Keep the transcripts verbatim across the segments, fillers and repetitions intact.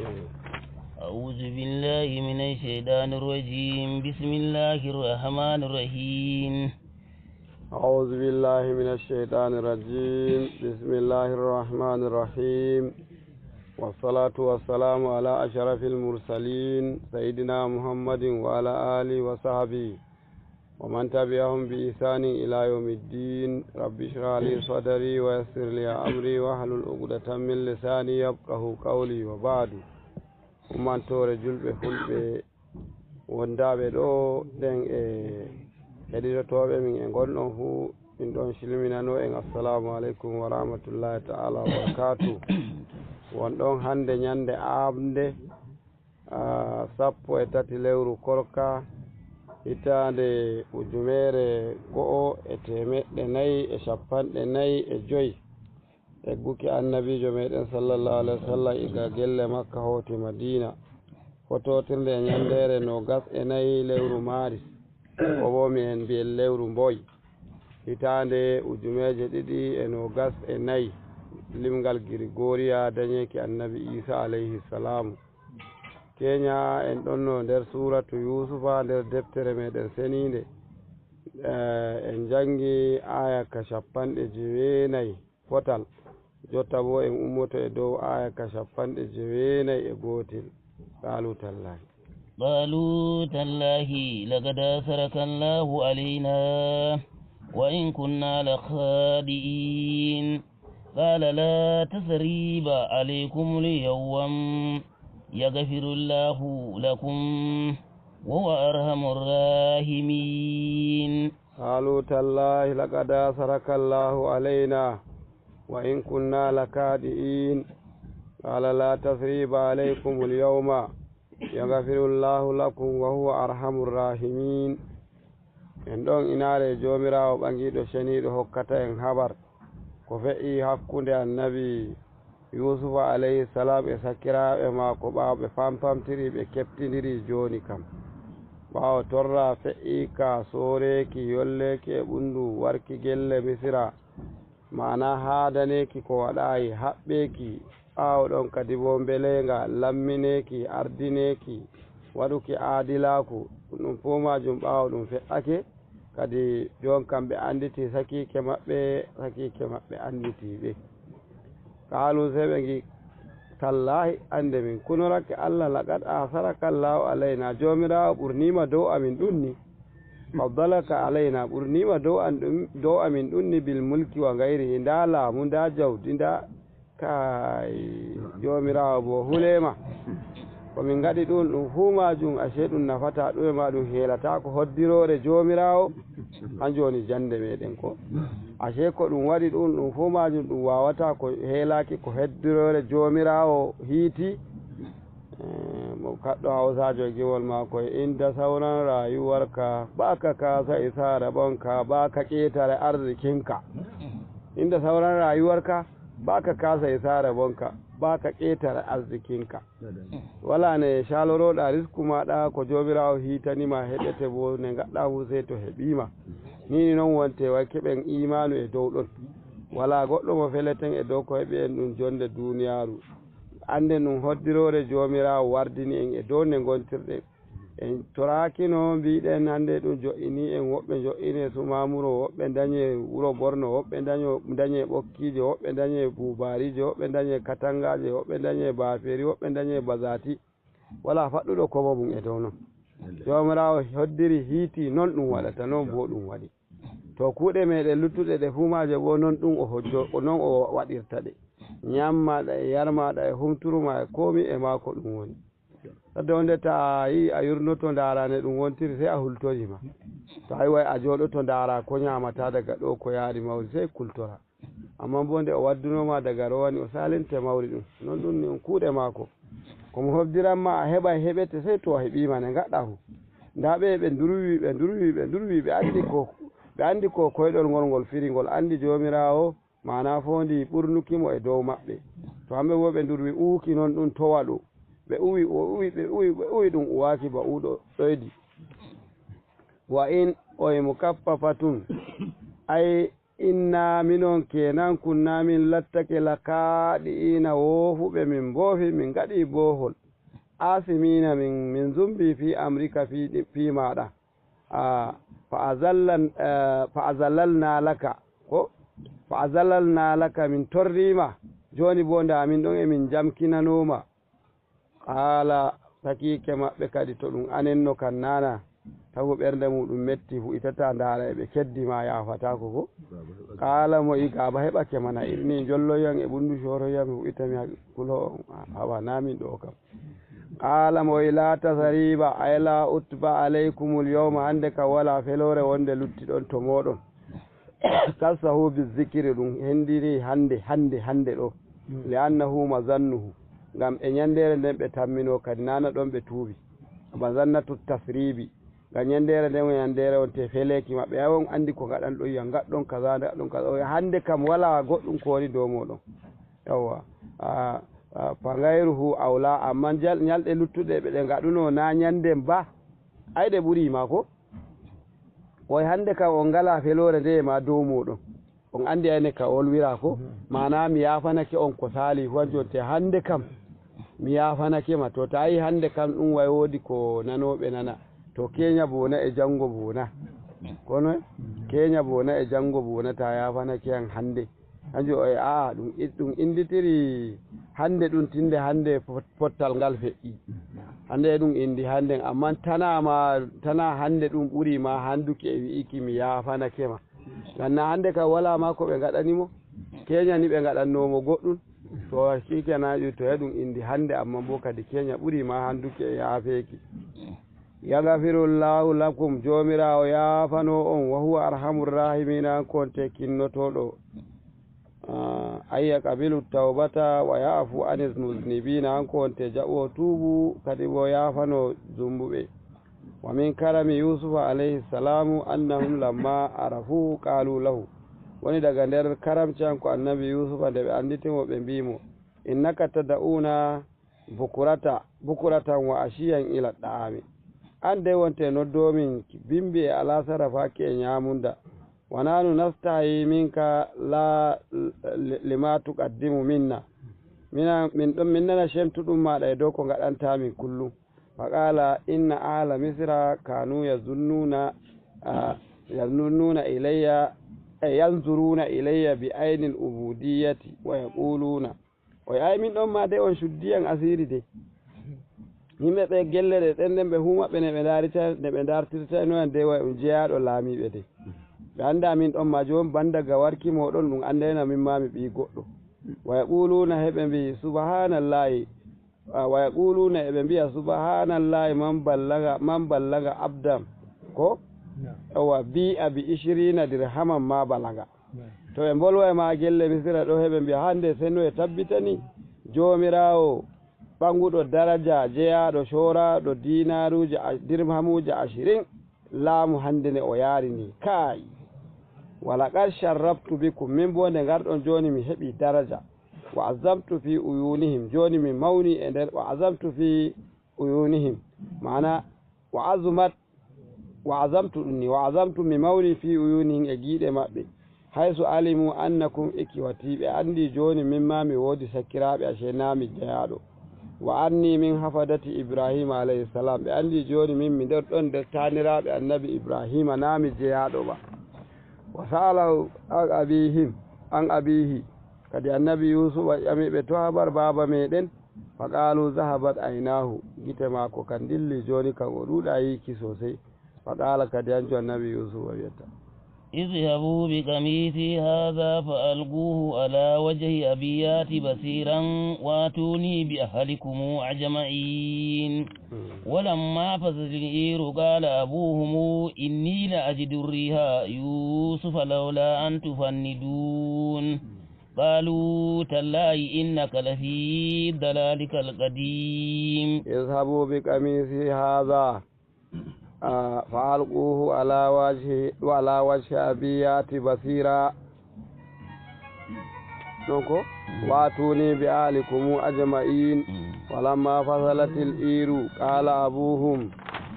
أعوذ بالله من الشيطان الرجيم. بسم الله الرحمن الرحيم. أعوذ بالله من الشيطان الرجيم. بسم الله الرحمن الرحيم. والصلاة والسلام على أشرف المرسلين سيدنا محمد وعلى آله وصحبه ومن تبعهم بإحسان إلى يوم الدين. رب اشرح لي صدري ويسر لي أمري واحلل عقدة من لساني يفقهوا قولي وبعد. Ummantoore julɓe fulɓe wondaaɓe ɗo ɗen e heɗitotooɓe min e ngonɗon fuu, min ɗon silminano en assalamu aleykum wa rahmatullahi ta'ala wa barakatuh. Won ɗon hannde ñannde aaɓnde, ah, sappo e tati lewru korka, hitaande ujunere go'o e teemeɗɗe nayi e cappanɗe nayi e joy. Egguki annabiijo meɗen sallallahu alaihi wasallam iga gelle Makka hooti Madina, fototirnde e ñandeere nogas e nayi lewru Maaris, ko bo mi en mbiyen lewru mboy, hitaande ujuneeje ɗiɗi e nogas e nayi, limgal Girigoriya dañeeki annabi Iisa alayhi salaamu. Keña en ɗonno nder suuratu Yuusufa nder deftere meɗen seniinde. Eh, en janngi aaya ka cappanɗe joweenayi. Fotal. Jotta bo en ummoto e dow aaya ka cappanɗe joweenayi e gootel. Qaalu tallahi. قالوا تالله لقد آثرك الله علينا وإن كنا لخاطئين. قال لا تثريب عليكم اليوم يغفر الله لكم وهو أرحم الراحمين. قالوا تالله لقد آثرك الله علينا وإن كنا لكاذبين. قال لا تثريب عليكم اليوم يغفر الله لكم وهو أرحم الراحمين. En ɗon inaare Joomiraawo ɓaŋiiɗo ceniiɗo hokkata en habar ko fe'i hakkunde annabi Yuusufa alayhi salaam e sakiraaɓe maako ɓaawo ɓe pampamtiri, ɓe keɓtindiri jooni kam. Ɓaawo torra fe'i ka sooreeki, yolleeki e ɓundu, warki gelle Misira, maana haadaneeki ko waɗaayi, haɓɓeeki, ɓaawo ɗon kadi bo mbeleenga, lammineeki, ardineeki, waɗuki aadilaaku, ɗum ɗum fuu maajum ɓaawo ɗum fe'ake, kadi jon kam ɓe annditi sakiike maɓɓe, sakiike maɓɓe annditi ɓe. Qaalu, sey ɓe ngi, tallahi, annde min kunorake Allah, laqad aasaraka Allahu alayna, Joomiraawo ɓurniima dow amin ɗum ni. Faddalaka alayna, ɓurniima dow an ɗum, dow amin ɗum ni, bil mulki wa gayrihi, ndaa laamu, ndaa jawdi, ndaa, kay, Joomiraawo bo huleema. Ko min ngaɗi ɗum, ɗum fuu maajum, ashe ɗum nafataa ɗume ma, ɗum heelataa ko hoddiroore Joomiraawo. Hanjum woni jannde meɗen ko. Ashe ko ɗum waɗi ɗum, ɗum fuu maajum, ɗum waawataa ko heelaaki ko hoddiroore Joomiraawo hiiti. Eh, mo kaɗɗo Hawsaajo e giwol maako e inda sauran rayuwarka, ba ka kasa isa rabonka, ba ka ƙetare arzikinka. Inda sauran rayuwarka, ba ka kasa isa rabonka, ba ka ƙetare arzikinka. Wala ne caloroɗa risku maɗa, ko Joomiraawo hiitani ma heɓete bo, ne ngaɗɗa fu sey to heɓiima. Ni ni non wonte, wa keɓen iimaanu e dow ɗon. Wala goɗɗo mo feleten e dow ko heɓi en ɗum jonde duuniyaaru. Annden ɗum hoddiroore Joomiraawo wardini en e dow nde ngontirɗen. En toraakino mbiɗen hannde ɗum jo'ini en, woɓɓe jo'ine Sumamuro, woɓɓe ndañe Wuro Borno, woɓɓe ndaño-, ndañe Ɓokkiije, woɓɓe ndañe Buubaariije, woɓɓe ndañe Katangaaje, woɓɓe ndañe Baafeeri, woɓɓe ndañe Bazaati. Walaa faɗɗuɗo kobo mum e dow non. Joomiraawo hoddiri hiiti, non ɗum waɗata, non bo ɗum waɗi. To kuuɗe meɗen luttuɗe ɗe fuu maaje bo non ɗum o hojjo-, non o waɗirta ɗe. Ñaam maɗa e yar maɗa e humturu ma e koomi e maako ɗum woni. Sadde wonde ta a yi'i a yurnoto ndaara ne ɗum wontiri, sey a hultori ma. To a yi'i way a jooɗoto ndaara ko ñaamata daga ɗo ko yaari mawri, sey kultora. Ammaa bo nde o wadduno ma daga rowani o salinte mawri ɗum. Non ɗum ni on kuuɗe maako. Ko mo hoddiran ma a heɓay heɓete sey to a heɓiima ne ngaɗɗa fu. Ndaa ɓe ɓe ndurwi, ɓe ndurwi, ɓe ndurwi, ɓe anndi ko, ɓe anndi ko koyɗol ngol ngol firi, ngol anndi Joomiraawo, maana foondi ɓurnuki mo e dow maɓɓe. To hamɓe bo ɓe ndurwi uwuki non ɗum to waɗu. Ɓe uwi, o uwi, ɓe uwi, ɓe uwi ɗum uwaaki ba uuɗo ɗoydi. Wa in oye mukaffafatun, ay Inna minon kenan kunna min lattake la kaɗi ina woofuɓe min mboofi min ngaɗi boohol. Asimina min, min zumbi fi amrika fi, fi maɗa. Ah, fa azallan, eh, fa azalalna laka. Ko? Fa azalalna laka min torrima. Joni bo nda min ɗon e min jamkinanoma. Qaala, sakiike maɓɓe kadi, to ɗum anenno kan naana, tagu ɓernde muɗum metti, fuɗitata ndaara e ɓe keddi ma yaafatako ko. Qaala mo i gaaba heɓake mana, inni jolloyam e ɓundu coroyam, fuɗitami ha kulo on, hawa namin ɗo kam. Qaala mo i la tasariba, ay la utba alaykumul yawma, hande ka wala felore wonde lutti ɗon to moɗon. Kassahu bizikiri, ɗum hendiri hande, hande, hande ɗo. Li annahu mazannuhu. Ngam e nyandere nden ɓe tammino kadi nana ɗon ɓe tuubi. Mazannatu tasribi. Ngam nyandere nden o nyandere on te feleeki maɓɓe. Ay on andi ko ngaɗan ɗon ya ngaɗɗon kaza, ngaɗɗon kaza. O hande kam wala goɗɗum ko woni dow moɗon. Yawwa. A, a, fa gayruhu awla, amma nyal-, nyalɗe luttuɗe ɓe ɗe ngaɗuno na nyanden ba. Ay ɗe ɓuri ma ko? Oy hande kam on ngala felore nde e ma dow moɗon. On andi ayne ka olwira ko? Mana mi yafanake on ko sali fu hanjum te hande kam. Mi yafanake ma to ta yi hande kam ɗum way wodi ko nanoɓe nana. To kenya bona e jango bona. Kono kenya bona e jango bona ta yafanake an hande. Hanjum o e a'a ɗum i-, ɗum inditiri hande ɗum tinde hande pot-, pottal ngal feƴƴi. Hande ɗum indi hande amma tana ma, tana hande ɗum ɓuri ma handuki e wi'iki mi yafanake ma. Ngam na hande kam wala ma ko ɓe ngaɗani mo. Kenyani ɓe ngaɗanno mo goɗɗum. To shikenan to e ɗum indi hande amma bo kadi kenya ɓuri ma handuki e yafeki. Yagafirullahu lakum, Joomiraawo yaafano on, wa huwa arhamur rahimina, an ko on te kinnotooɗo. Ah, ay yaqbalu tawbata wa ya'fu anil muznibina, an ko on te jaɓo tuubu, kadi bo yaafano zumbuɓe. Wa min karami Yusufa alayhi salamu annahum lamma arafuhu qalu lahu. Woni daga nder karamci an ko annabi Yusufa nde ɓe anditi mo ɓe mbi mo, innaka tad'una bukurata, bukuratan wa ashiyan ila da'ami. An de wonte noddomin bimbi e alasara faki e nyamunda. Wa nanu nastahi minka la li-, lima tuqaddimu minna. Mina, min ɗon min nana shemtuɗum maɗa e dow ko ngaɗanta min kullum. Fa qala inna ala misra kanu yazunnuna, ah, yazunnuna ilayya, eh, yanzuruna ilayya bi aynil ubudiyati wa yaquluna. O ay min ɗon ma de on cuddiyan asiri de. Yimɓe ɓe gelle ɗe ɗen ɗen ɓe huma ɓe ne ɓe darita, ne ɓe dartirta no en de way on jeyaaɗo laamiiɓe de. Ɓe anda min ɗon ma joom banda ga warki moɗon ɗum andayna min ma mi ɓii goɗɗo. Wa yaquluna heɓe mbi subhanallahi. Ah, wa yaquluna eɓe mbiya subhanallahi man ballaga, man ballaga abdan. Ko? Ewa bi abi ishirina dirhaman ma balaga. To ɓe mbolwa e ma gelle Misira ɗo, heɓe mbiya, hande seno e tabbitani Joomiraawo ɓaŋuɗo daraja, jeyaaɗo cooraaɗo diinaaruuji a-, dirhamuuji ashirin, laamu hande ne o yaari ni. Kaay, wala qad sharraftu bikum, min bo nde ngarɗon jooni mi heɓi daraja. Wa azamtu fi uyunihim, jooni mi mawni e nder, wa azamtu fi uyunihim, maana wa azumat, wa azamtu ɗum ni, wa azamtu mi mawni fi uyunihim e giiɗe maɓɓe, haysu alimu annakum ikwati, ɓe andi jooni min ma mi woodi sakiraaɓe, ashe na mi jeyaaɗo. Wa anni min hafadati Ibrahima alayhi salam, ɓe andi jooni min mi nder ɗon nder taaniraaɓe annabi Ibrahima, na mi jeyaaɗo ba. Wa sa'alahu an abihim, an abihi, kadi annabi Yusufa ƴami ɓe to habar baaba meɗen, fa qalu zahabat aynahu, gite maako kan dilli jooni kan o ɗuuɗa yiiki sosai. Fa qala kadi hanjo annabi Yusufa wi'ata. اذهبوا بقميصي هذا فألقوه على وجه أبي يأت بصيرا وأتوني بأهلكم أجمعين. ولما فصلت العير قال أبوهم إني لأجد ريح يوسف لولا أن تفندون. قالوا تالله إنك لفي ضلالك القديم. اذهبوا بقميصي هذا، آه، فألقوه على وجه، على وجه أبي يأت بصيرا. Donc, وأتوني بأهلكم أجمعين. فلما فصلت العير قال أبوهم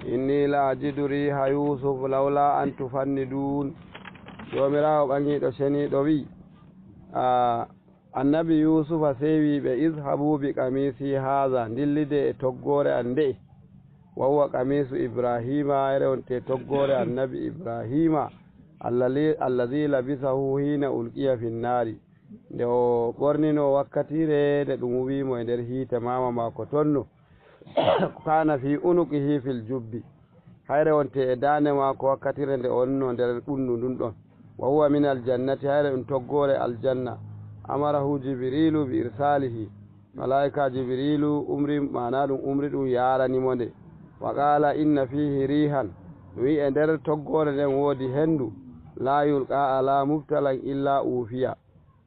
إني لأجد ريح يوسف لولا أن تفندون. Joomiraawo ɓaŋiiɗo ceniiɗo wi'i, a, Annabi Yuusufa sey wi'i ɓe, "Izhabu bi qamisi haaza, ndillidee e toggoore am nde'e." Wa huwa qamisu Ibraahiima, hayre wonte toggoore Annabi Ibraahiima, allali-, allazi labisahu hiina ulqiya fin naari. Nde o ɓorninoo wakkatiire nde ɗum wuwii mo e nder hiite maama maako tonno. Kaana fi unuqihi fil jubbi. Hayre wonte e daande maako wakkatiire nde o wonnoo nder ɓunndu ndun ɗon. Wa huwa min aljannati, hayre ɗum toggoore aljanna. Amarahu Jibriilu bi irsaalihi. Malaa'ika Jibriilu umri, maanaa ɗum umri ɗum yaarani mo nde. Wa qaala inna fiihi riihan. Ɗum wi'i e nder toggoore nden woodi hendu. Laa yulqaa alaa mubtalan illaa uufiya.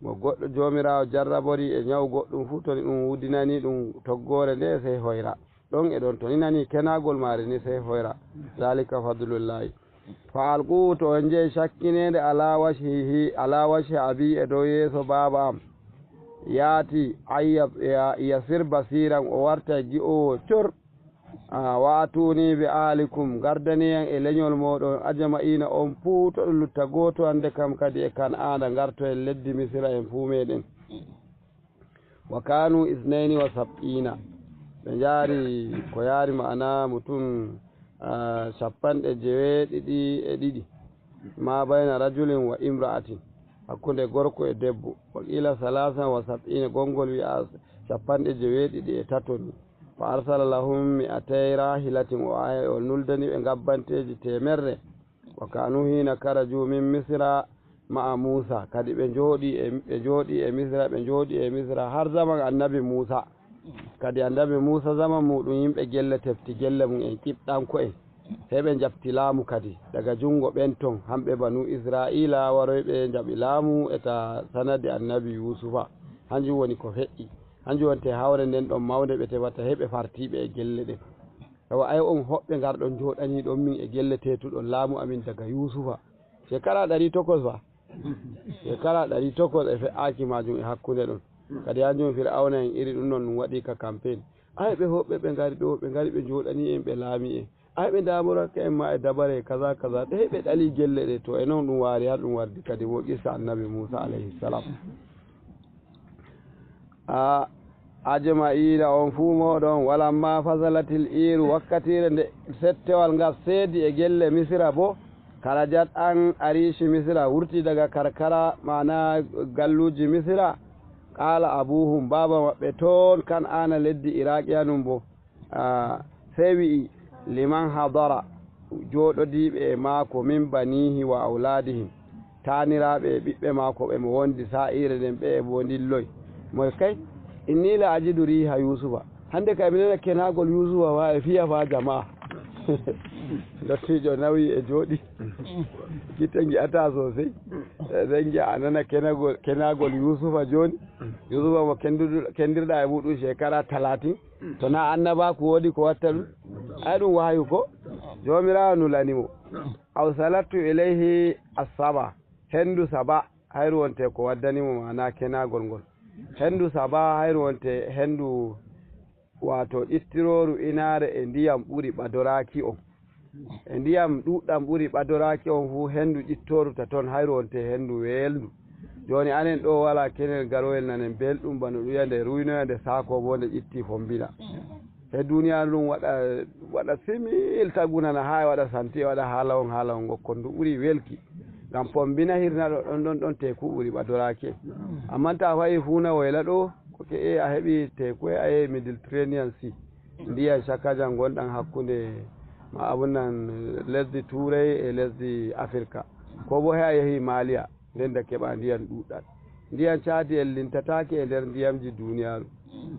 Mo goɗɗo Joomiraawo jarraborii e nyawu goɗɗum fuu, to ni ɗum wudinanii ɗum toggoore nde, sey hoyra. Ɗon e ɗon, to ni nanii kenaagol maare ni, sey hoyra. Zaalika fadlullaahi. Fa alquu, to on njehi cakkineende alaa wajhihi, alaa wajhi abii, e dow yeeso baaba am. Yaati, ayya, ya-, yasir basiiran, o warta gi'oowo cor. A, wa atuni bi ahlikum, ngardani en e lenyol mooɗon, ajma'iina, on fuu, to ɗum lutta gooto hannde kam kadi e Kan'aana, ngartoyen leddi Misira en fuu meeɗen. Wa kaanu isnayni wa sab'iina, ɓe njaari ko yaari ma'ana mutum, a, cappanɗe jeweeɗiɗi e ɗiɗi, ma bayna rajulin wa imra'atin, hakkunde gorko e debbo. Wa qiila salaasan wa sab'iina, gongol wi'a cappanɗe jeweeɗiɗi e tato ni. Fa arsala lahum mi'atay raahilatin, o ay-, o nuldani ɓe ngabbanteeji teemerre. Wa kaanu hiina karaju min Misra ma'a Muusa, kadi ɓe njooɗii e, ɓe njooɗii e Misra, ɓe njooɗii e Misra har zaman Annabi Muusa. Kadi Annabi Muusa zaman muuɗum yimɓe gelle tefti gelle mum en, Qibɗanko'en. Sey ɓe njaɓti laamu kadi daga junngo ɓen ton, hamɓe Banu Israa'iila waroyɓe njaɓi laamu e ta sanadi Annabi Yuusufa. Hanjum woni ko feƴƴi. Hanjum wonte hawre nden ɗon mawnde ɓe tefata, sey ɓe fartiiɓe e gelle ɗen. Tawa ay on hoɓɓe ngarɗon njooɗanii ɗon min e gelle teetuɗon laamu amin daga Yuusufa. Shekara ɗari tokos fa. Shekara ɗari tokos e fe'aaki maajum e hakkunde ɗon. Kadi hanjum Fir'awna en iri ɗum non ɗum waɗi ka campaign. Ay ɓe hoɓɓe ɓe ngari ɗo, ɓe ngari ɓe njooɗanii en, ɓe laamii en. Ay ɓe ndaamorake en ma e dabare kaza kaza. Ɗe ɓe ɗali gelle ɗe, to e non ɗum waari har ɗum wardi kadi wo qissa Annabi Muusa alayhi salam. A, ajma'iina, on fuu mooɗon. Walamma fasalatil iiru, wakkatiire nde settewal ngal seedi e gelle Misira bo, karajat an ariishi Misira, wurti daga karkara, maana galluuji Misira. Qaala abuuhum, baaba maɓɓe toon Kan'aana leddi Iraaqiyanum bo, a, sey wi'i, liman hadara, jooɗodiiɓe e maako, min baniihi wa awlaadihim, taaniraaɓe e ɓiɓɓe maako ɓe mo wondi saa'iire nden, ɓe e mo ndilloy. Moy kay, inni la ajidu riiha Yuusufa. Hannde kay mi nana kenaagol Yuusufa fa e fiya fa jamaa. Dottiijo nawi e jooɗi. Gite ngi'ataa sosey. Nden ngi'a a nana kenagol, kenaagol Yuusufa jooni. Yuusufa mo kenduɗo-, kendirɗaa e muuɗum shekara talatin. To na annabaaku woodi ko watta ɗum? Ay ɗum wahayu ko Joomiraawo nulani mo. Aw salattu ilayhi as-saba, hendu Saba, hayru wonte ko waddani mo maana kenaagol ngol. Hendu Saba hayru wonte hendu, waato, ƴittirooru inaare e ndiyam ɓuri ɓadoraaki on. E ndiyam ɗuuɗɗam ɓuri ɓadoraaki on fuu, hendu ƴittooru ta ton, hayru wonte hendu weelndu. Jooni anen ɗo walaa kenel garoyel nanen belɗum bano ɗum yi'a nde ruynoya nde saako bo nde ƴitti fombina. He duniyaaru ɗum waɗa, waɗa simil tagu nana haa e waɗa santi e waɗa haala on, haala on ngokkon ndu ɓuri welki. Ngam fombina hirna ɗo ɗon, ɗon, ɗon teeku ɓuri ɓadoraaki en. Ammaa ta fayi fuuna woyla ɗo, ko ke e a heɓi teeku e a yehi Mediterranean Sea. Ndiyam cakajan ngonɗan hakkunde ma abun nan lesdi Tuuray e lesdi Afirka. Ko bo he a yehi Maliya, nden da keɓa ndiyam ɗuɗɗan. Ndiyam caadi en lintataake e nder ndiyamji duniyaaru.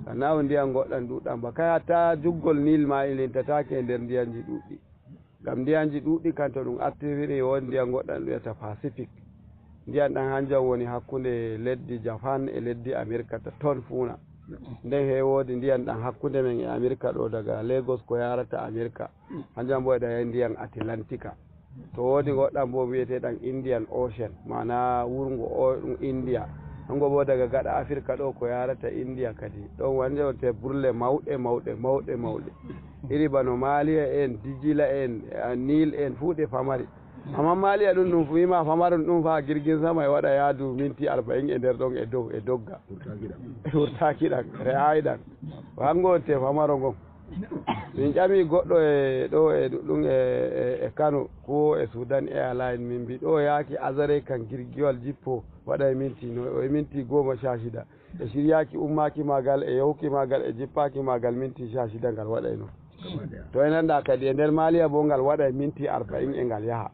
Kana o ndiyam ngoɗɗan ɗuɗɗan ba. Kay hatta juggol Nil ma e lintataake e nder ndiyamji ɗuɗɗi. Ngam ndiyanji ɗuɗɗi kan to ɗum artirfini, woodi ndiyam goɗɗam ɗum wiyata Pacific. Ndiyam ɗam hanjam woni hakkunde leddi Japan e leddi Amerika ta ton fuuna. Nden he woodi ndiyam ɗam hakkunde men e Amerika ɗo, daga Lagos ko yarata Amerika. Hanjam bo e ɗam ndiyam Atlantika. To woodi goɗɗam bo wiyeteɗam Indian Ocean, maana wurngo o ɗum India. Hango bo daga gaɗa Afirka ɗo ko yarata India kadi. Ɗon wanje wonte burle mawɗe, mawɗe, mawɗe, mawɗe. Iri bano Maliya en, Dijila en, eh, Nil en, fuu ɗe famari. Amma Maliya ɗum, ɗum wiima famaron ɗum fa jirgin sama e waɗa yaadu minti arba'in e nder ɗon e dow e dogga. Wurtaaki ɗan, re'aay ɗan. Ko hango wonte famaro ngon. Min ƴami goɗɗo e ɗo e ɗuɗɗum e, e, e Kano, ko e Sudan Airline, min mbi ɗo yaaki Azare kan jirgiwal jippo waɗa e minti no, e minti goma sha shida. E shiryaaki ummaaki maagal, e yahuki maagal, e jippaaki maagal minti sha shida ngal waɗay non. To en annda kadi e nder Maliya bo ngal waɗay minti arba'in e ngal yaha.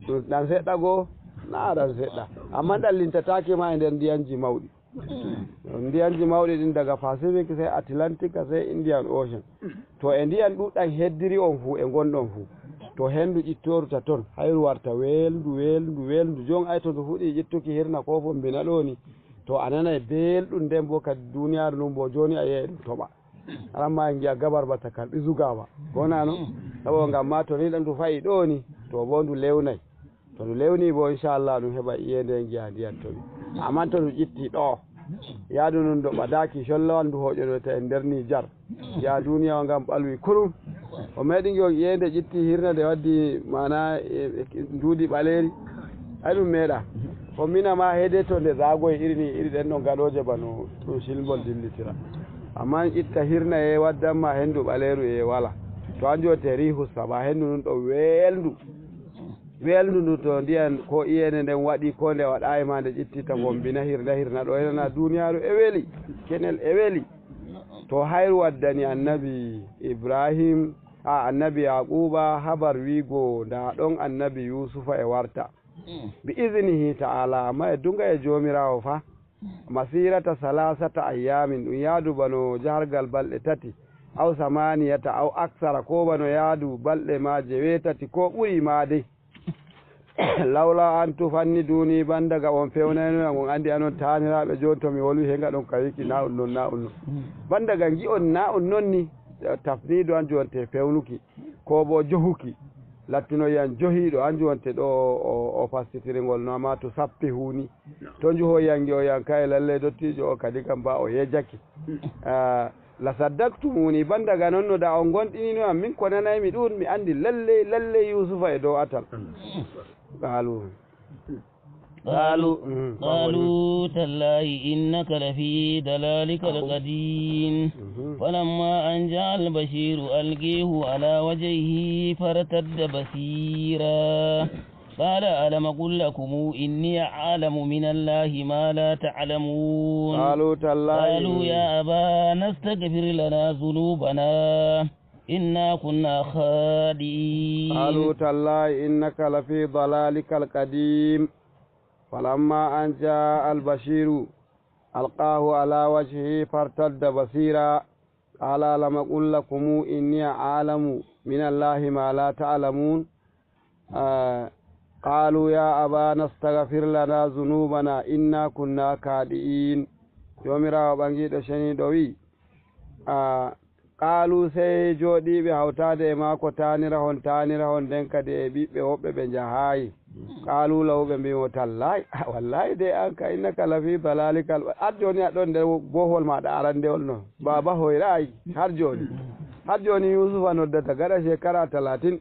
Ɗum ɗan seɗɗa goo, naa ɗan seɗɗa. Amma ɗan lintataake ma e nder ndiyanji mawɗi. Ndiyanji mawɗi ɗin daga Pacific, sey Atlantic, sey Indian Ocean. To e ndiyan ɗuɗɗan heddiri on fuu, e ngonɗon fuu. To hendu ƴittorta ton, hayru warta weelndu, weelndu, weelndu. Jon ay to ndu fuɗi ƴittuki hirna ko fombina ɗo ni. To a nanay belɗum, nden bo kadi duniyaaru ndun bo joni a yi'ay ɗum toɓa. Aran ma en ngi'a gabar bata karɓi zugawa. Ko naa non? Sabo ngam ma to ni ɗan ndu fa'i ɗo ni, to bo ndu lewnay. To ndu lewni bo, inshallah, ɗum heɓa iyende ngi'a ndiyan toɓi. Amma to ndu ƴitti ɗo, yaadu ndun do ɓadaaki collawal ndu hoƴonoyta en nder Nijar. Ya duniya o ngam ɓalwi kurum. O meɗi ngi on iyende ƴitti hirna nde waddi mana, e, e, nduudi ɓaleeri. Ay ɗum meɗa. Fombina ma hede to nde zagoy iri ni, iri ɗen no gaɗooje bano ɗum silmbol dillitira. Amma itta hirna e waddan ma hendu ɓaleeru e wala. To anjo te rihu saba hendu ndun ɗo weelndu. Weelndu ndu to ndiyan ko iyende nden waɗi ko nde waɗaay ma nde ƴitti ta fombina hirna hirna ɗo enana duniyaaru e weli. Kenel e weli. To hayru waddani annabi Ibrahim, a annabi Yaquba habar wiigo nda ɗon annabi Yusufa e warta. Bi iznihi ta'ala, amma e dunga e Joomiraawo fa. Masirata salasata ayyamin, ɗum yaadu bano jahargal balɗe tati, aw samaniyata, aw aksara, ko bano yaadu balɗe ma jeweetati, ko ɓuri ma dey. Lawla an tufanniduni, banda ga on fewnayno yam, on andi anon taaniraaɓe, jooni to mi wolwi he ngaɗon kayiki, na un non, na un non. Banda ga ngi'on na un non ni, tafniidu an joonte fewnuki, ko bo johuki, lattuno yan johiiɗo an joonte ɗo o, o, o fassitiri ngol no, amma to sappi huuni. To njuho yangi o yankaye, lalle dottijo o kadi kam ba o yejaki. Ah, la saddaktumuni, banda ga non no da on gondinino am, min ko nanaymi ɗun, mi andi lalle, lalle Yusufa e dow atal. Qalu. قالوا، Mm, قالوا تالله إنك لفي ضلالك القديم. Mhm. فلما أن جاء البشير ألقيه على وجهه فارتد بصيرا. قال ألم أقل لكم إني أعلم من الله ما لا تعلمون. قالوا تالله. قالوا يا أبانا استغفر لنا ذنوبنا إنا كنا خاطئين. قالوا تالله إنك لفي ضلالك القديم. فلما أن جاء البشير ألقاه على وجهه فارتد بصيرا. قال ألم أقل لكم إني أعلم من الله ما لا تعلمون. Ah, قالوا يا أبانا استغفر لنا ذنوبنا إنا كنا خاطئين. Joomiraawo ɓangiiɗo ceniiɗo wi'i, ah, qaalu, sey jooɗiiɓe hawtaade e maako taanirahon, taanirahon nden kadi e ɓiɓɓe woɓɓe ɓe njahaayi. Qaalu lahu, ɓe mbi'i mo, tallahi, ah, wallahi de an ka innaka lafi dalalikal, har jooni a ɗon nder bohol maaɗa arandewol non. Baaba hoyraay, har jooni. Har jooni Yuusufa noddata gaɗa shekara talatin.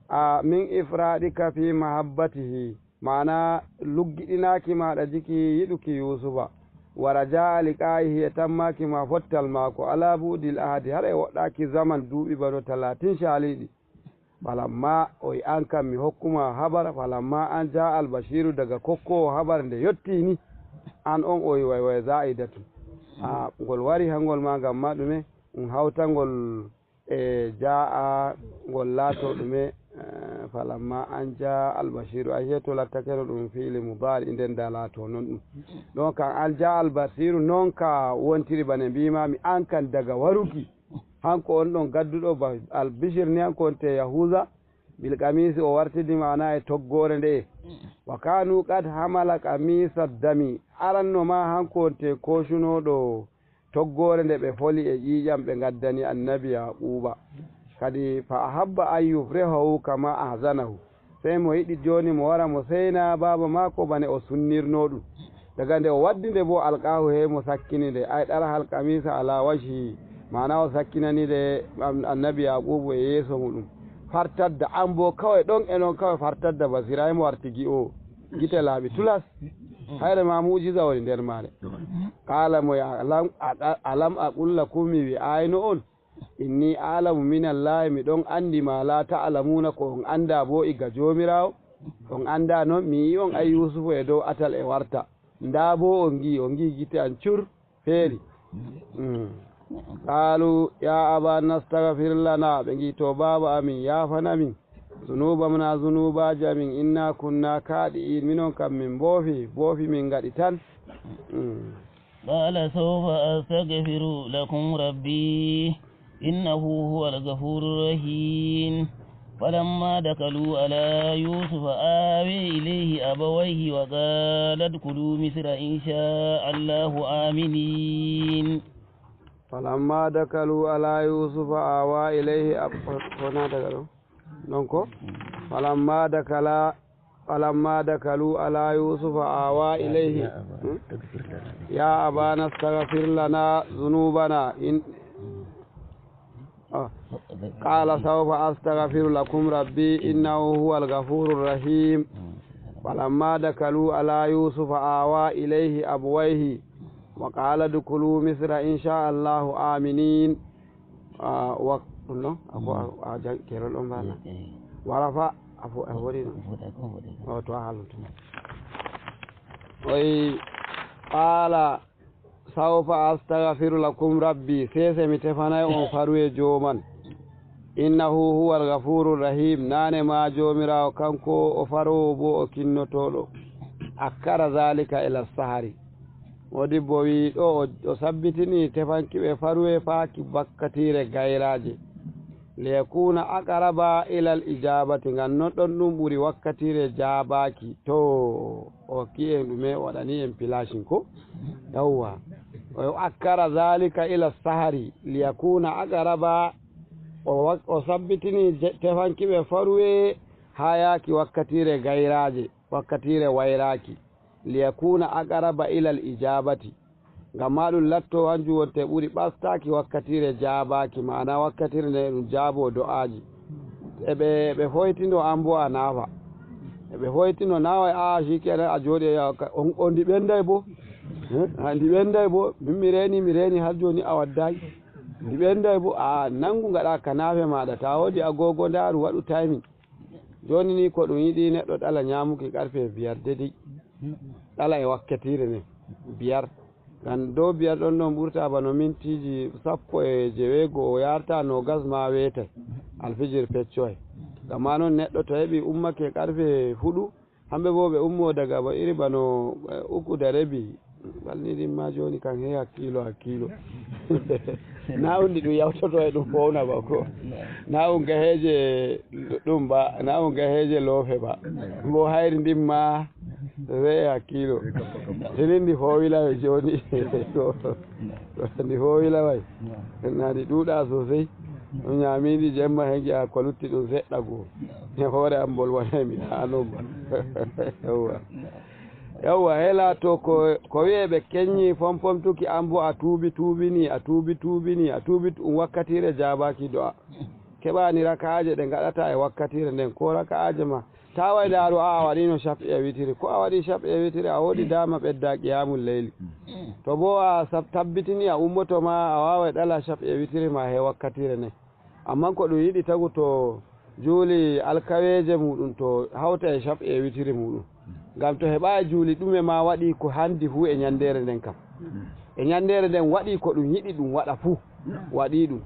A min ifraɗika fi mahabbatihi, maana luggiɗinaaki maaɗa jiki yiɗuki Yuusufa, wa raja'a liqa'ihi, e tammaaki ma fottal maako, ala bu'dil ahadi, har e woɗɗaaki zaman duuɓi bano talatin caaliiɗi. Falamma, o yi an kam mi hokkuma habar, falamma an ja'a albashiru, daga kokkoowo habar nde yotti ni, an on o yi way way za'idatun. A, ngol wari hangol ma ngam ma ɗume? Un hawtangol e jaa'a ngol laato ɗume, eh, falamma an jaa'a albashiru, ay heto lattakeno ɗum fiili mubaari, nden da laato non ɗum. Ɗon kan an jaa'a albashiru, non ka wontiri bane mbiima mi an kan daga waruki. Hanko on ɗon gadduɗo ba albishir ni, hanko on te Yahuza, bil qamisi, o wartidi maana e toggoore nde'e. Wa kanu qad hamala qamisa dami, aranno ma hanko on te koocunoɗo toggoore nde ɓe foli e ƴiiƴam ɓe ngaddani annabi Yaquuba. Kadi fa ahabba an yufrihahu kama ahzanahu. Sey mo yiɗi jooni mo wara mo seyna baaba maako bane o sunnirno ɗum. Daga nde o waddi nde boo alqaahu hey mo sakkini nde, ay ɗarahal qamisa ala wajhi, maana o sakkinani nde an-, annabi Yaquubu e yeeso muɗum. fartadda, an bo kawai ɗon e non kawai fartadda basira, himo wartigi o gite laaɓi tulas. Hayre ma mu'jiza woni nder maare. Qala mo ya, alam, a-, alam aqul lakum, mi wi'ayno on, inni a'lamu minallahi, mi ɗon andi ma la ta'lamuna, ko on anda bo iga Joomiraawo. On anda non, mi yi on ay Yusufu e dow atal e warta. Nda bo on ngi, on ngi gite an cur, feeri. Mm. Qalu ya abana astaghfir lana, ɓe ngi to baaba amin, yaafana min. Zunubana, zunubaji amin, inna kunna kaɗi'in, minon kam min boofi, boofi min ngaɗi tan. Mm. قال سوف أستغفر لكم ربي إنه هو الغفور الرحيم. فلما دخلوا على يوسف آوى إليه أبويه وقال ادخلوا مصر إن شاء الله آمنين. Falamma dakalu ala Yusufa awa ilayhi ab-, ko, ko na daga ɗo? Non ko? Falamma dakala, falamma dakalu ala Yusufa awa ilayhi. Hmm? Ya abana astaghfir lana zunubana in-, ah. Qala sawfa astaghfiru lakum rabbi innahu huwal ghafurur rahim. Falamma dakalu ala Yusufa awa ilayhi abwayhi. Wa qala dkhulu Misra in sha Allahu aminin. Ah, wa, ɗum ɗon? A ko a, a jang-, keerol ɗon mbaɗa? Wala fa, a fo-, a foti ɗum? O to a haalun tuma. Oy, qala, sawfa astaghfiru lakum rabbi, sese mi tefanay on faruye jooman. Innahu huwal ghafurur rahim, nane ma Joomiraawo kanko o faroowo bo o kinnotooɗo. Akkara zalika ila sahari. Modibbo wi ɗo o, o sabbitini tefanki ɓe faruwe faaki wakkatiire gayraaje. Liyakuna aqraba ilal ijabati, ngam non ɗon ɗum ɓuri wakkatiire jaabaaki. To o ki'en ɗume o waɗani en pilashin ko? Yawwa. O akkara zalika ila sahari liyakuna aqraba, o wak-, o sabbitini je-, tefanki ɓe faruwe haa yaaki wakkatiire gayraaje, wakkatiire wayraaki. Liyakuna aqraba ilal ijabati, ngam ma ɗum latto hanjum wonte ɓuri ɓastaaki wakkatiire jaabaaki, ma'ana wakkatiire nde ɗum jaabo do'aaji. E ɓe, ɓe foytino an bo a naafa. E ɓe foytino naawa, a shikenan a jooɗi, a, ka-, on, on ndi ɓenday bo. Eh, a ndi ɓenday bo. Min mi reeni, mi reeni har jooni a waddaaki. Ndi ɓenday bo. A nangu ngaɗa ka naafe maaɗa. Ta woodi agogo ndaaru waɗu timing. Jooni ni ko ɗum yiɗi neɗɗo ɗala nyaamuki karfe biyar dedey. Ɗala e wakkatiire nden. Biyar. Ngam dow biyar ɗon ɗon ɓurta bano mintiiji sappo e jeweego o yarta noogas ma weetay. Alfijir peccoy. Ngam ma non neɗɗo to heɓi ummake karfe huɗu, hamɓe bo ɓe ummo daga ba iri bano, eh, uku da rebi. Ɓalni ɗin ma jooni kan he hakkiilo, hakkiilo. Na un ndi ɗum yawtoto e ɗum fowna ba ko. Na un gaheeje ɗum ba, na un gaheeje loofe ba. Mbo hayri ndin ma, sey e hakkiilo. Hinin ndi fowila e jooni. Ndi fowila way. Na ndi ɗuuɗa sosai. Ɗum nyaami ndi jemma he ngi'a ko lutti ɗum seɗɗa goo. E hoore am mbol wonay mi ɗaano ba. Yawwa. Yawwa, hela to ko, ko wi'e ɓe kenyi fompomtuki, an bo a tuubi, tuubini, a tuubi, tuubini, a tuubi, ɗum wakkatiire jaabaaki do'a. Keɓani raka'aaje ɗe ngaɗata e wakkatiire nden, ko raka'aaje ma. Ta way ndaaru a, a waɗino shafi e witiri. Ko a waɗi shafi e witiri, a woodi dama ɓedda qiyamul layli. To bo a sab-, tabbitini a ummoto ma, a waaway ɗala shafi e witiri ma he wakkatiire nden. Amman ko ɗum yiɗi tagu to juuli alkaweeje muuɗum to hawta e shafi e witiri muuɗum. Ngam to heɓaay juuli ɗume ma waɗi ko handi fuu e nyandeere nden kam. E nyandeere nden waɗi ko ɗum yiɗi ɗum waɗa fuu, waɗi ɗum.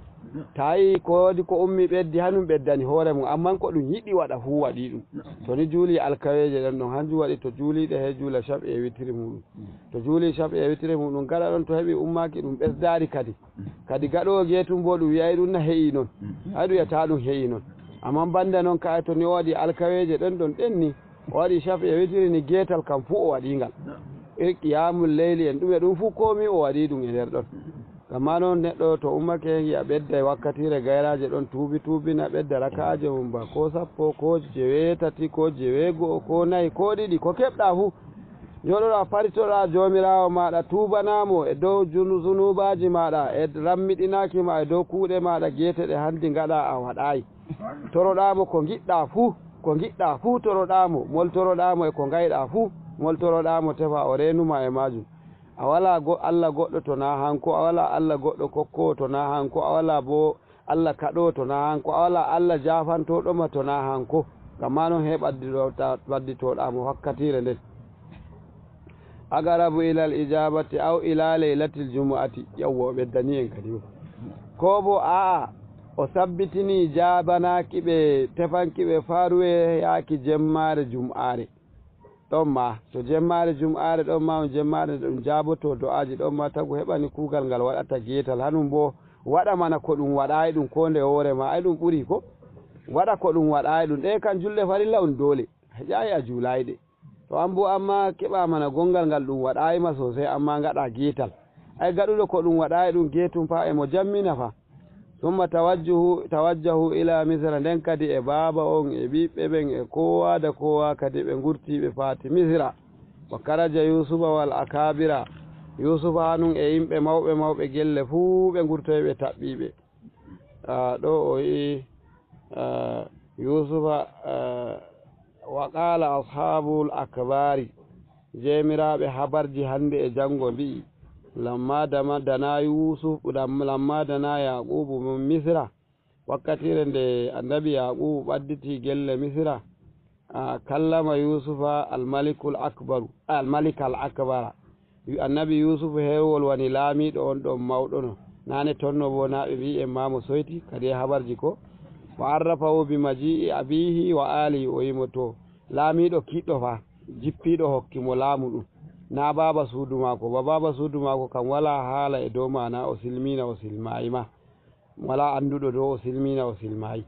Ta yi ko woodi ko ummi ɓeddi, hanum ɓeddani hoore mum, amman ko ɗum yiɗi waɗa fuu waɗi ɗum. To ni juuli alkaweeje ɗon ɗon, hanjum waɗi to juuliiɗe he juula shafi e witiri muuɗum. To juuli shafi e witiri muuɗum, gaɗa ɗon to heɓi ummaaki ɗum ɓesdaari kadi. Kadi gaɗoowo geetum bo ɗum wi'ay ɗum na he'i non. Ay ɗum wi'ata ɗum he'i non. Amman banda non ka'a to ni o waɗi alkaweeje ɗon ɗon ɗen ni, o waɗi shafi e witiri ni geetal kam fuu o waɗi ngal. E qiyamul layli en ɗume ɗum fuu komi o waɗi ɗum e nder ɗon. Amma non neɗɗo to ummake ngi'a ɓedda e wakkatiire gayraaje ɗon tuubi tuubina ɓedda raka'aaje mum ba ko sappo ko jeweetati ko jeweego'o ko nayi ko ɗiɗi ko keɓɗa fuu. Njooɗoɗaa, paritoɗaa Joomiraawo maaɗa, tuubanaa mo e dow junu-, zunuubaaji maaɗa, e rammiɗinaaki ma e dow kuuɗe maaɗa geete ɗe hanndi ngaɗaa a waɗaay. Toroɗaa mo ko ngiɗɗaa fuu, ko ngiɗɗaa fuu toroɗaa mo, moltoroɗaa mo e ko ngayɗaa fuu, moltoroɗaa mo tefa o reenu ma e maajum. A walaa go-, Alla goɗɗo to naa hanko, a walaa Alla goɗɗo kokkoowo to naa hanko, a walaa boo Alla kaɗoowo to naa hanko, a walaa Alla jaafantooɗo ma to naa hanko. Ngam maa non, hey ɓaddiɗo-, ta-, ɓadditoɗaa mo wakkatiire nden. Aqrabu ilal ijabati aw ila laylatil jumu'ati. Yawwa, o ɓeddani en kadi. Koo boo a'a, o sabbitinii jaabanaaki ɓe, tefanki ɓe faaruwe yaaki jemmaare jum'aare. Ɗon maa, to jemmaare jum'aare, ɗon maa on jemmaare nde ɗum jaabotoo do'aaji, ɗon maa tagu heɓani kuugal ngal waɗata geetal, hanum boo waɗa mana ko ɗum waɗaayi ɗum koo nde hoore ma, ay ɗum ɓurii ko? Waɗa ko ɗum waɗaayi ɗum, ɗe kam julɗe farilla on doole, heƴaayi a juulaay ɗe. To an boo ammaa keɓaa mana gonngal ngal ɗum waɗaayi ma soosay, ammaa ngaɗaa geetal. Ay gaɗuɗo ko ɗum waɗaayi ɗum geetum fa e mo jammina fa. Summa tawajjuhu-, tawajjahu ila Misra, nden kadi e baaba on e ɓiɓɓe ɓen e koowa da koowa kadi ɓe ngurtii ɓe paati Misra. Wa karaja Yuusufa wal akaabira, Yuusufa hanun e yimɓe mawɓe mawɓe gelle fuu ɓe ngurtoyi ɓe taɓɓii ɓe. Ah, ɗo o wi'i, ah, Yuusufa, ah, wa qaala ashaabul akbaari, jeemiraaɓe habarji hannde e janngo mbi'i, lamma dama-, dana Yuusuf, dam-, lamma dana Yaaquubu min Misra, wakkatiire nde annabi Yaaquubu ɓadditii gelle Misra, a, kallama Yuusufa al-malikul akbaru, al-malik al-akbara. Yu-, annabi Yuusufu heewol woni laamiiɗo on ɗon mawɗo no. Naane tonno boo naa ɓe mbi'i en maa mo soyti, kadi e habarji ko. Wa arrafahu bi maji'i abiihi wa aalihi, o wi'i mo to, laamiiɗo kiiɗɗo fa, jippiiɗo hokki mo laamu ɗum. Naa baaba suudu maako ba, baaba suudu maako kam walaa haala e dow maana o silmiina o silmaayi ma. Walaa annduɗo dow o silmiina o silmaayi.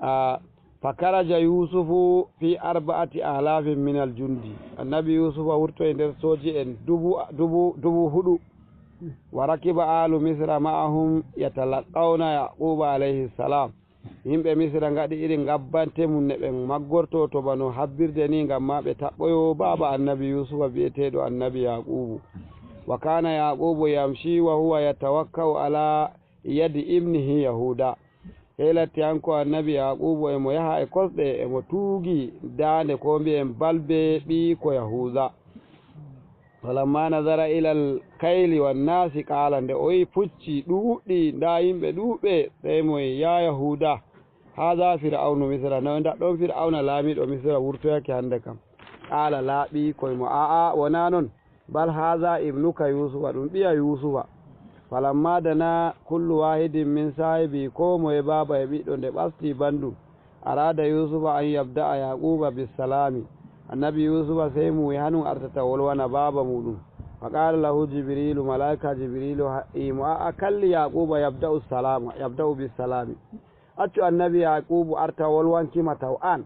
Ah, fa karaja Yuusufu fi arba'ati alaafin minal jundi. Annabi Yuusufa wurtoyi nder sooji en dubu, dubu, dubu huɗu. Wa rakiba aalu Misra ma'ahum yatalaqqawna Yaaquuba alayhi salam. Yimɓe Misra ngaɗi irin ngabbante mum ne ɓe maggorto to bano habbirde ni ngam maa ɓe taɓɓoyo baaba annabi Yuusufa bi'eteeɗo annabi Yaaquubu. Wa kaana Yaaquubu yamshi wa huwa yatawakka'u ala yadi ibnihi Yahuuda. Sey latti hanko annabi Yaaquubu e mo yaha e kosɗe, e mo tuugi daande, koo mbi'en balbe ɓiyiiko Yahuuda. Falamma nazara ilal kayli wan naasi qaala, nde o yi'i pucci ɗuuɗɗi, ndaa yimɓe ɗuuɗɓe, sey mo wi'i, "Yaa Yahuuda, haaza Fir'awnu Misra, no ndaa ɗon Fir'awna laamiiɗo Misra wurtoyake hannde kam." Qaala, laaɓi koy mo, "Aa'a, wonaa non." Bal haaza ibnuka Yuusufa, ɗum ɓiya Yuusufa. Falamma dana kullu waahidin min saahibi, koo moye baaba e ɓiɗɗo nde ɓasti banndum, araada Yuusufa an yabda'a Yaaquuba bissalaami. Annabi Yuusufa sey muuyi hanum artata wolwana baaba muuɗum. Fa qaala lahu Jibriilu, malaa'ika Jibriilu ha'i mo, "A'a, kalli Yaaquuba yabda'u salaama, yabda'u bissalaami." Accu annabi Yaaquubu arta wolwanki ma taw an.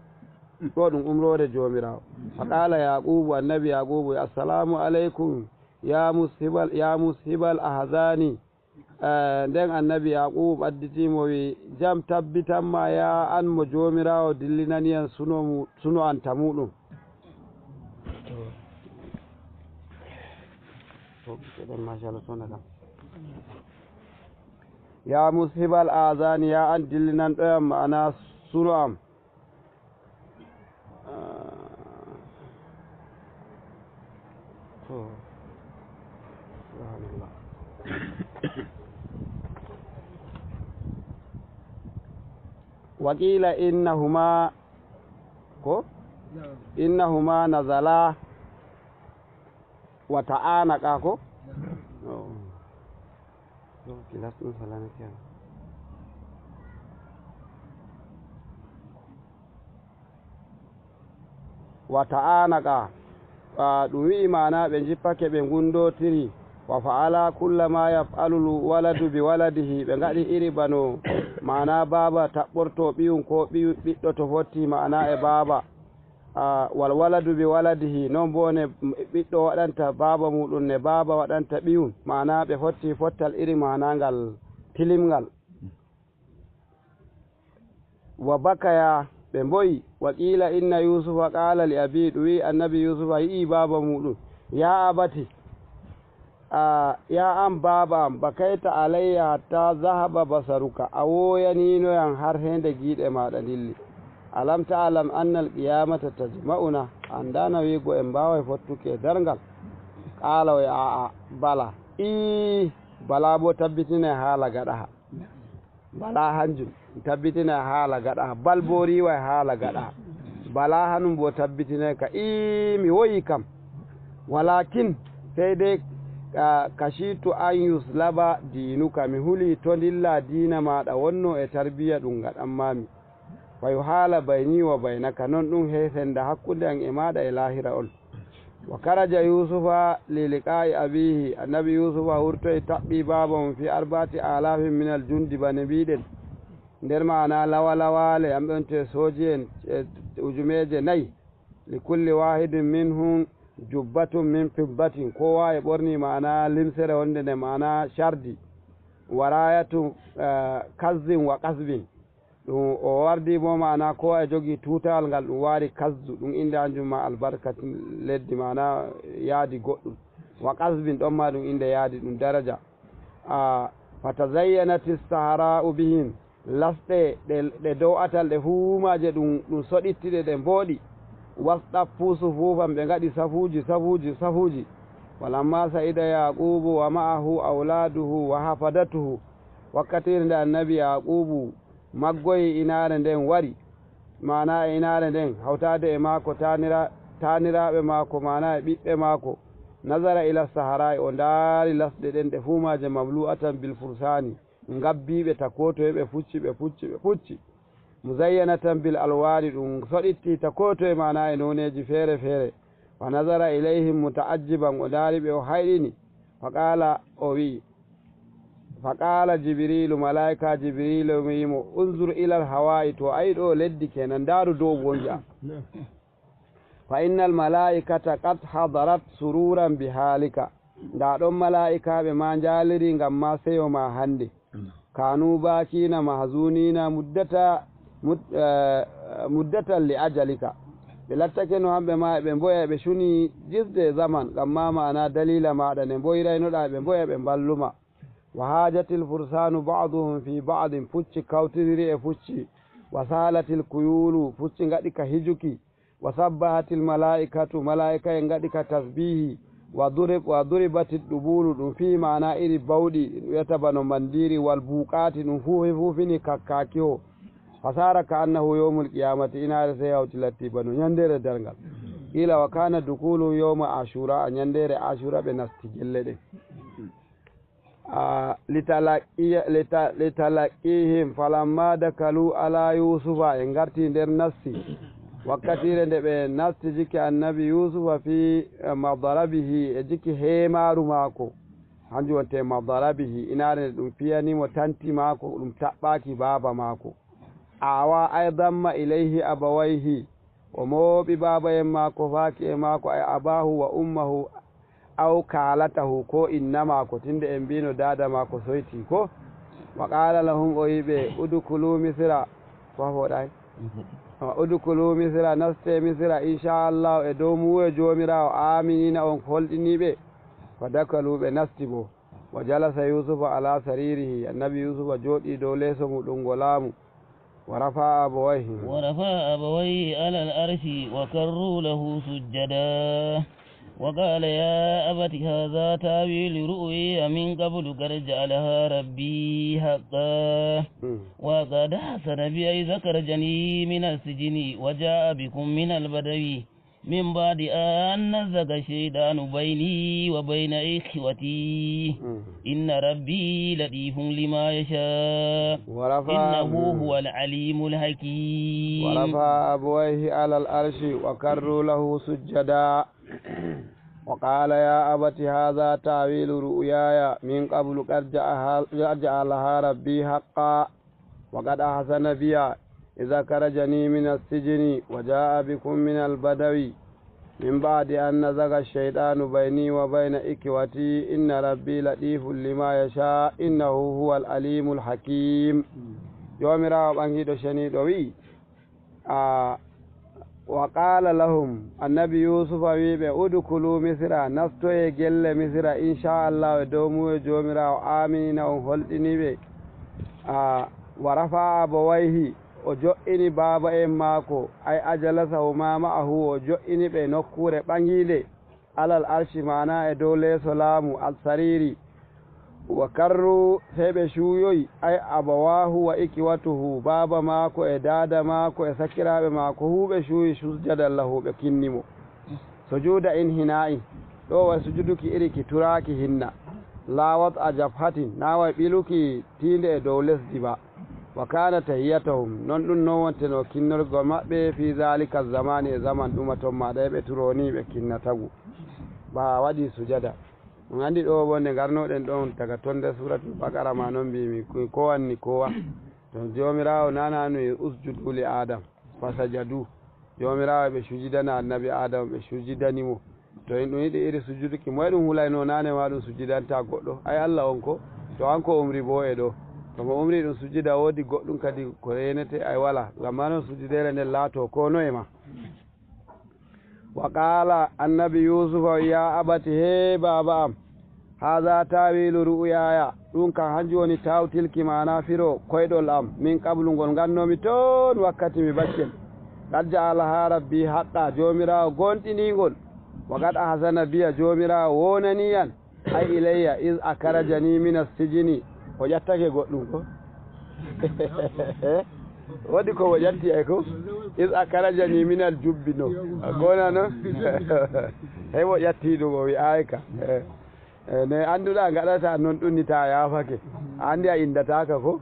Ɗo ɗum umroore Joomiraawo. Fa qaala Yaaquubu, annabi Yaaquubu, "Assalaamu aleykum, yaa mushibal, yaa mushibal ahzaani." Eh, nden annabi Yaaquubu ɓadditi mo wi, "Jam tabbitan ma, yaa an mo Joomiraawo dillinani en suno mu-, suno an ta muuɗum." "Yaa mushibal ahzaani, yaa an dillinanɗo yam ma'ana suno am." Ah, to, subhanallah. Wa qiila innahuma, ko? Innahuma nazala wa ta'anaqa, ko? Oh. Ɗo kilas ɗum salami kenan. Wa ta'anaqa, ah, ɗum wi'i maana ɓe njippake ɓe ngundootiri. Wa fa'ala kulla ma yaf'alul waladu bi waladihi, ɓe ngaɗi iri bano maana baaba taɓɓorto ɓiyum ko ɓiyu-, ɓiɗɗo to fotti maana e baaba. Ah, wal waladu bi waladihi, non boo ne ɓiɗɗo waɗanta baaba muuɗum ne baaba waɗanta ɓiyum, maana ɓe fotti fottal iri maana ngal tilimngal. Wa bakaya, ɓe mboyi. Wa qiila inna Yuusufa qaala li abii, ɗum wi'i annabi Yuusufa yi'i baaba muuɗum, يا أبت, a, ya an baaba am, بكيت علي حتى ذهب بصرك, a wooyaniino yam har heende giiɗe maaɗa ndilli. ألم تعلم أن القيامة تجمعنا, a anndaana wi'go en mbaaway fottuki e darngal? Qaala o wi'i, aa'a, bala, ii, bala boo tabbitinay haala gaɗaha. Bala hanjum tabbitinay haala gaɗaha, bal boo riiway haala gaɗaha. Bala hanum boo tabbitinay ka, ii, mi woyi kam. Walakin, sey dey, ah, kashitu an yuslaba diinuka, mi huli to ndilla diina maaɗa wonno e tarbiya ɗum ngaɗammaami. Fa yuhaala bayni wa baynaka, non ɗum hey senda hakkunde am e maaɗa e laahira on. Wa karaja Yuusufa li liqaa'i abiihi, annabi Yuusufa wurtoyi taɓɓi baaba mum fi arba'ati aalaafin minal jundi, bane mbiɗen. Nder maana lawa-lawaale, am ɗon te sooji'en, e ujumeeje nayi. Li kulli waahidin minhum jubbatun min fiddatin, kowa e ɓorni maana limsere wonde nde maana cardi. Wa raayatu, eh, kazzin wa qasbin. Ɗum o wardi bo maana kowa e jogi tuutawal ngal ɗum waari kazzu, ɗum innde hanjum ma albarka leddi, maana yaadi goɗɗum. Wa qasbin, ɗon ma ɗum innde yaadi, ɗum daraja. A, fatazayyanati sahara'u bihim, lasɗe ɗe, ɗe dow atal ɗe fuu maaje ɗum, ɗum soɗitti ɗe, ɗe mbooɗi. Wasɗaffu sufufan, ɓe ngaɗi safuuji, safuuji, safuuji. Walamma sa'ida Yaqubu wa ma'ahu awladuhu wa hafadatuhu, wakkatiire nde annabi Yaqubu maggoyi inaare nden wari, maana e inaare nden, hawtaade e maako taanira-, taaniraaɓe maako, maana e ɓiɓɓe maako, nazara ila saharaa'i, o ndaari lasɗe ɗen ɗe fuu maaje mamlu'atan bil fursaani, ngabbiiɓe ta koo toye, ɓe pucci, ɓe pucci, ɓe pucci. Muzayyanatan bil alwaani, ɗum soɗitti ta koo toye, maana e nooneeji feere feere. Wa nazara ilayhim muta'ajjiban, o ndaari ɓe, o hayɗini. Fa qaala, o wi'i, fa qaala Jibriilu, malaa'ika Jibriilu wi'i mo, unzur ilal hawaa'i, to a yi ɗo leddi kenan, ndaaru dow bo ngi'a. Fa innal malaa'ikata qad hadarat sururan bi haalika. Ndaa ɗon malaa'ikaaɓe ma njaaliri ngam ma seyo ma hande. Kanu baakiina mahzuniina muddata, mud-, eh, muddatan li ajalika. Ɓe lattake no hamɓe ma eɓe mboya, eɓe cuni jisde e zaman, ngam ma maana daliila maaɗa nde mboyraynoɗaa, eɓe mboya, eɓe mballuma. Wa haajatil fursaanu ba'duhum fi ba'din, pucci kawtidiri e pucci. Wa saalatil kuyuulu, pucci ngaɗi ka hijuki. Wa sabbahatil malaa'ikatu, malaa'ika'en ngaɗi ka tasbiihi. Wa durib-, wa duribatit dubulu, ɗum fii maana iri bawɗi, ɗum wiyata bano mbandiiri, wal buuqaati, ɗum fuufi fuufini kakkaakiho. Fa saara ka annahu yawmul qiyaamati, inaare sey hawti latti bano nyanndeere darngal. Qiila wa kaana dukuluhum yawma Ashura, nyanndeere Ashura ɓe nasti gelle ɗen. Ah, litalaqqiya-, lita-, litalaqqiihim falamma dakalu ala Yuusufa, en ngarti nder nasti. Wakkatiire nde ɓe nasti jiki annabi Yuusufa fi, eh, madarabihi, e jiki heemaaru maako. Hanjum wonte madarabihi, inaare nde ɗum fiyani mo tanti maako, ɗum taɓɓaaki baaba maako. Awa ay damma ilayhi abawayhi, o mooɓi baaba en maako, faaki e maako, ay abahu wa ummahu, aw kaalatahu, ko inna maako, tinde en mbino daada maako soyti ko. Wa qaala lahum, o wi'i ɓe, udkhulu Misra, ko a fooɗaay? Wa udkhulu Misra, naste Misra, inchallahu, e dow muuyo Joomiraawo, aaminiina, on holɗiniiɓe. Fa dakalu, ɓe nasti bo. Wa jalasa Yuusufa ala sariirihi, annabi Yuusufa jooɗii dow leeso muuɗum ngo laamu. ورفع أبويه. ورفع أبويه على العرش وخروا له سجدا. وقال يا أبت هذا تأويل رؤياي من قبل قد جعلها ربي حقا. Mm. وقد أحسن بي إذ أخرجني من السجن وجاء بكم من البدو من بعد أن نزغ الشيطان بيني وبين إخوتي. Mm. إن ربي لطيف لما يشاء. ورفع إنه هو العليم الحكيم. ورفع أبويه على العرش وخروا له سجدا. وقال يا أبت هذا تأويل رؤياي من قبل قد جعلها، جعلها ربي حقا. وقد أحسن بي إذ أخرجني من السجن وجاء بكم من البدو من بعد أن نزغ الشيطان بيني وبين إخوتي إن ربي لطيف لما يشاء إنه هو العليم الحكيم. Joomiraawo ɓaŋiiɗo ceniiɗo wi'i, a, Wa qala lahum, annabi Yusufa wi'i ɓe, "Udkhulu Misra, nastoyee gelle Misra, insha Allah, e dow muuyo Joomiraawo, aminina, on holɗinii ɓe." A, wa rafa'a abawayhi, o jo'ini baaba'en maako, ay ajalasahuma ma'ahu, o jo'ini ɓe nokkuure ɓaŋgiinde, alal arshi, maana e dow leeso laamu, al sariri. Wa karru, sey ɓe cuuyoyi, ay abawahu wa ikiwatuhu, baaba maako e daada maako e sakiraaɓe maako, fuu ɓe cuuyi, sujjadan lahu, ɓe kinni mo. Sujuuda inhina'in, ɗo way sujuduki iri ki turaaki hinna. Laa wat'a jabhatin, naa way ɓiluki tiinde e dow lesdi ba. Wa kana tahiyatahum, non ɗum non wonteno kinnorgol maɓɓe, fi zalika zamani, e zaman ɗuma ton maɗa, ɓe turoni ɓe kinna tagu. Ba waɗi sujada. On anndi ɗo wonde ngarnoɗen ɗon daga ton nder suratul Baqara ma non mbimi, ko, ko wanni kowa. To Joomiraawo nananu e usjudu li Adam, fasajadu. Joomiraawo ɓe sujidana annabi Adam, ɓe sujidani mo. To en ɗum yiɗi iri sujuduki, moye ɗum hulayno nane ma ɗum sujidanta goɗɗo? Ay Allah on ko, to an ko umri bo e ɗo. To mo umri ɗum sujida woodi goɗɗum kadi ko renete, ay wala. Ngam ma non sujidere nden laato ko no e ma. Wa qala, annabi Yusufa, ya abati, he baaba am, haza tawilu ru'yaya, ɗum kan hanjum woni tawtilki, maana firo koyɗol am, min qablu ngol ngannomi toon wakkati mi baccel. Qad ja'alaha rabbi haqqa, Joomiraawo goonɗinii ngol. Wa qad ahsana biya, Joomiraawo woonanii yam. Ay ilayya, is akarajani mina sijini, o ƴattake goɗɗum ko? Woodi ko mo ƴatti ay ko? Is akarajani minal jubbi no. A gona no? Hey, mo ƴatti ɗum o wi'aay ka. Eh, eh, ne annduɗaa ngaɗata non ɗum ni ta yaafake. A anndi a inndataaka ko?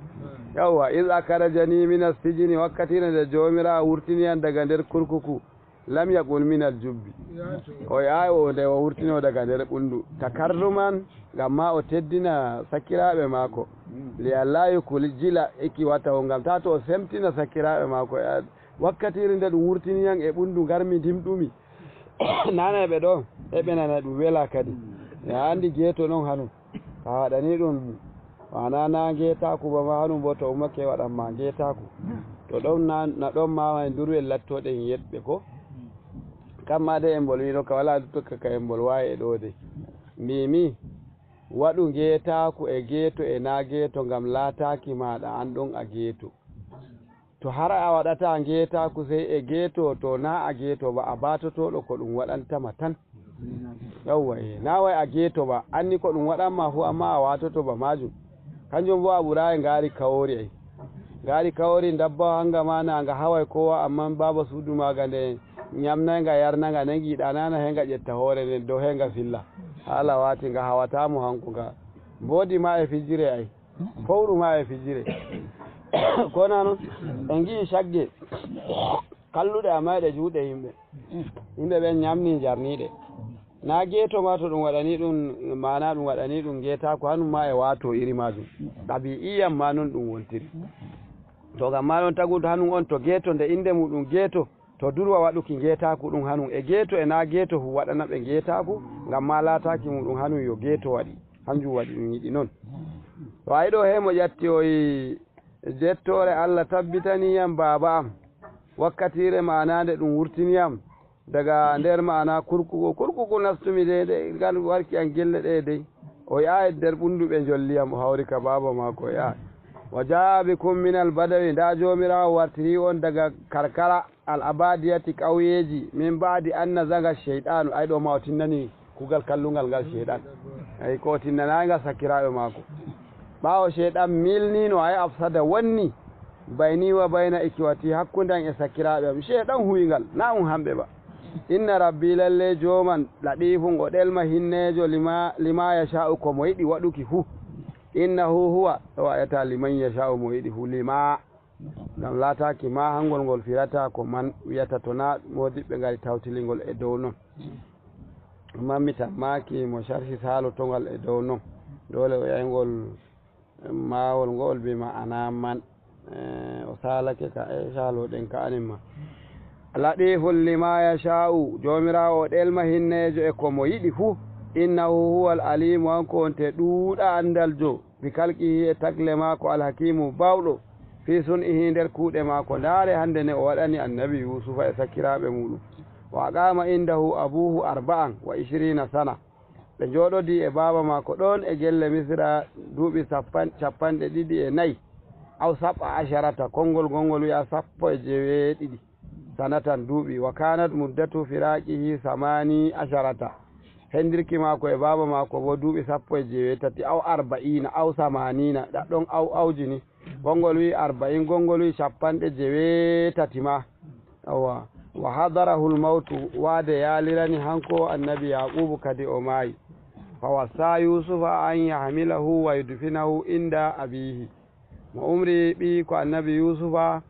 Yawwa, is akarajani mina sijini, wakkati nde Joomiraawo wurtini yam daga nder kurkuku. Lam yaqul minal jubbi. O yaay o nde o wurtino daga nder ɓundu. Takarruman, ngam ma o teddina sakiraaɓe maako. Li alla yukuli jila ikiwatahu, ngam ta to o semtina sakiraaɓe maako. Ya, wakkatire nde ɗum wurtini yan e ɓundu ngarmi ndimɗumi. Nana ɓe ɗo, e ɓe nana ɗum wela kadi. Ya anndi geeto non hanu. A waɗani ɗum, maana na ngeetaaku ba ma, hanum bo to ummake waɗan ma ngeetaaku. To ɗon na, na ɗon ma en durwel lattoɗen yeɗɓe ko? Kamma de embol wino ka wala dutto ka, ka embol waawi e ɗo de. Mbimi, waɗu ngeetaaku e geeto e na geeto ngam laataaki maaɗa an ɗon a geeto. To hara a waɗataa ngeetaaku sey e geeto, to naa a geeto ba, a baatotooɗo ko ɗum waɗantama tan. Yawwa, e, naa way a geeto ba, anni ko ɗum waɗanma fuu, amma a waatoto ba maajum. Kanjum bo a ɓuraayi ngaari kawoori ay. Ngaari kawoori ndabbawa hanga ma na nga haway kowa, amma baaba suudu maaga nde nyamnay nga yarna nga, nde ngiɗa nana he nga ƴetta hoore nden dow he nga filla. Haala waati nga hawataa mo hanko nga. Mboodi ma e fijire ay. Fowru ma e fijire. Ko na non? En ngi'i cagge kalluɗe amma e ɗe juuɗe yimɓe. Yimɓe ɓen nyamni njarniɗe. Na geeto ma to ɗum waɗani ɗum, maana ɗum waɗani ɗum ngeetaaku, hanum ma e waato iri maajum. Ɗabi'iyan ma non ɗum wontiri. To ngam ma non tagu to hanum on to geeto nde innde muɗum geeto, to durwa waɗuki ngeetaaku ɗum hanum e geeto e na geeto fu waɗana ɓe ngeetaaku, ngam ma laataaki muɗum hanum yo geeto waɗi, hanjum waɗi ɗum yiɗi non. To a yiɗo he mo ƴatti o yi, "Jettoore Allah tabbitani yam baaba am, wakkatiire maana nde ɗum wurtini yam daga nder maana kurkuku, kurkuku nastumi de, de ngal warki am gelle ɗe dey." O yaha e nder ɓundu ɓe njolli yam, o hawri ka baaba maako, o yaha. "Wa jaa bikum minal badawi, nda Joomiraawo wartiri on daga karkara." Al abadiyati, ƙawyeeji, min ba'di an nazaga shaytanu, ay ɗo ma o tinnani kugal kallungal ngal shaytan. Ay ko o tinnanaay ngal sakiraaɓe maako. Ɓaawo shaytan milniino, ay afsada wonni, bayni wa bayna ikwati, hakkunde am e sakiraaɓe am. Shaytan huwi ngal, na un hamɓe ba. Inna rabbi, lalle jooman, latifun, o ɗelma hinneejo, lima, lima yasha'u, ko mo yiɗi waɗuki fuu. Innahu huwa, ɗo wayata liman yasha'u, mo yiɗi fuu, lima. Ngam laataaki ma hangol ngol firata ko man wi'ata to na moodiɓɓe ngari tawtilingol e dow non. Amma mi tammaaki mo sharhi saalotongal e dow non. Doole o yahi ngol maawol ngol bi ma'ana man. Eh, o saalake ka e saaloɗen ka anin ma. Latifun lima yasha'u, Joomiraawo o ɗelma hinneejo e ko mo yiɗi fuu. Innahu huwal alimu, hanko wonte ɗuuɗa anndaljo. Bi kalqihi, e tagle maako, alhakimu, baawɗo. Fii sun'ihi, nder kuuɗe maako. Ndaare hannde ne o waɗani annabi Yuusufa e sakiraaɓe muuɗum. Wa aqaama indahu abuuhu arba'an wa ishriina sana. Ɓe njooɗodii e baaba maako ɗoon e gelle Misra duuɓi sappan-, cappanɗe ɗiɗi e nayi, aw sab'a asharata, konngol gongol wi'a sappo e jeeweeɗiɗi, sanatan, duuɓi. Wa kaanat muddatu firaaqihi samaani asharata. Henndirki maako e baaba maako boo duuɓi sappo e jeeweetati, aw arba'iina, aw samaaniina, ɗa ɗon aw awji ni. Konngol wi'i arba'in, konngol wi'i cappanɗe jeeweetati ma. Awa. Wa hadarahul mawtu, waade yaalirani hanko annabi Yaquubu kadi o maayi. Fa wassa Yuusufa an yahmilahu wa yudfinahu inda abiihi. Mo umri ɓiyiiko annabi Yuusufa,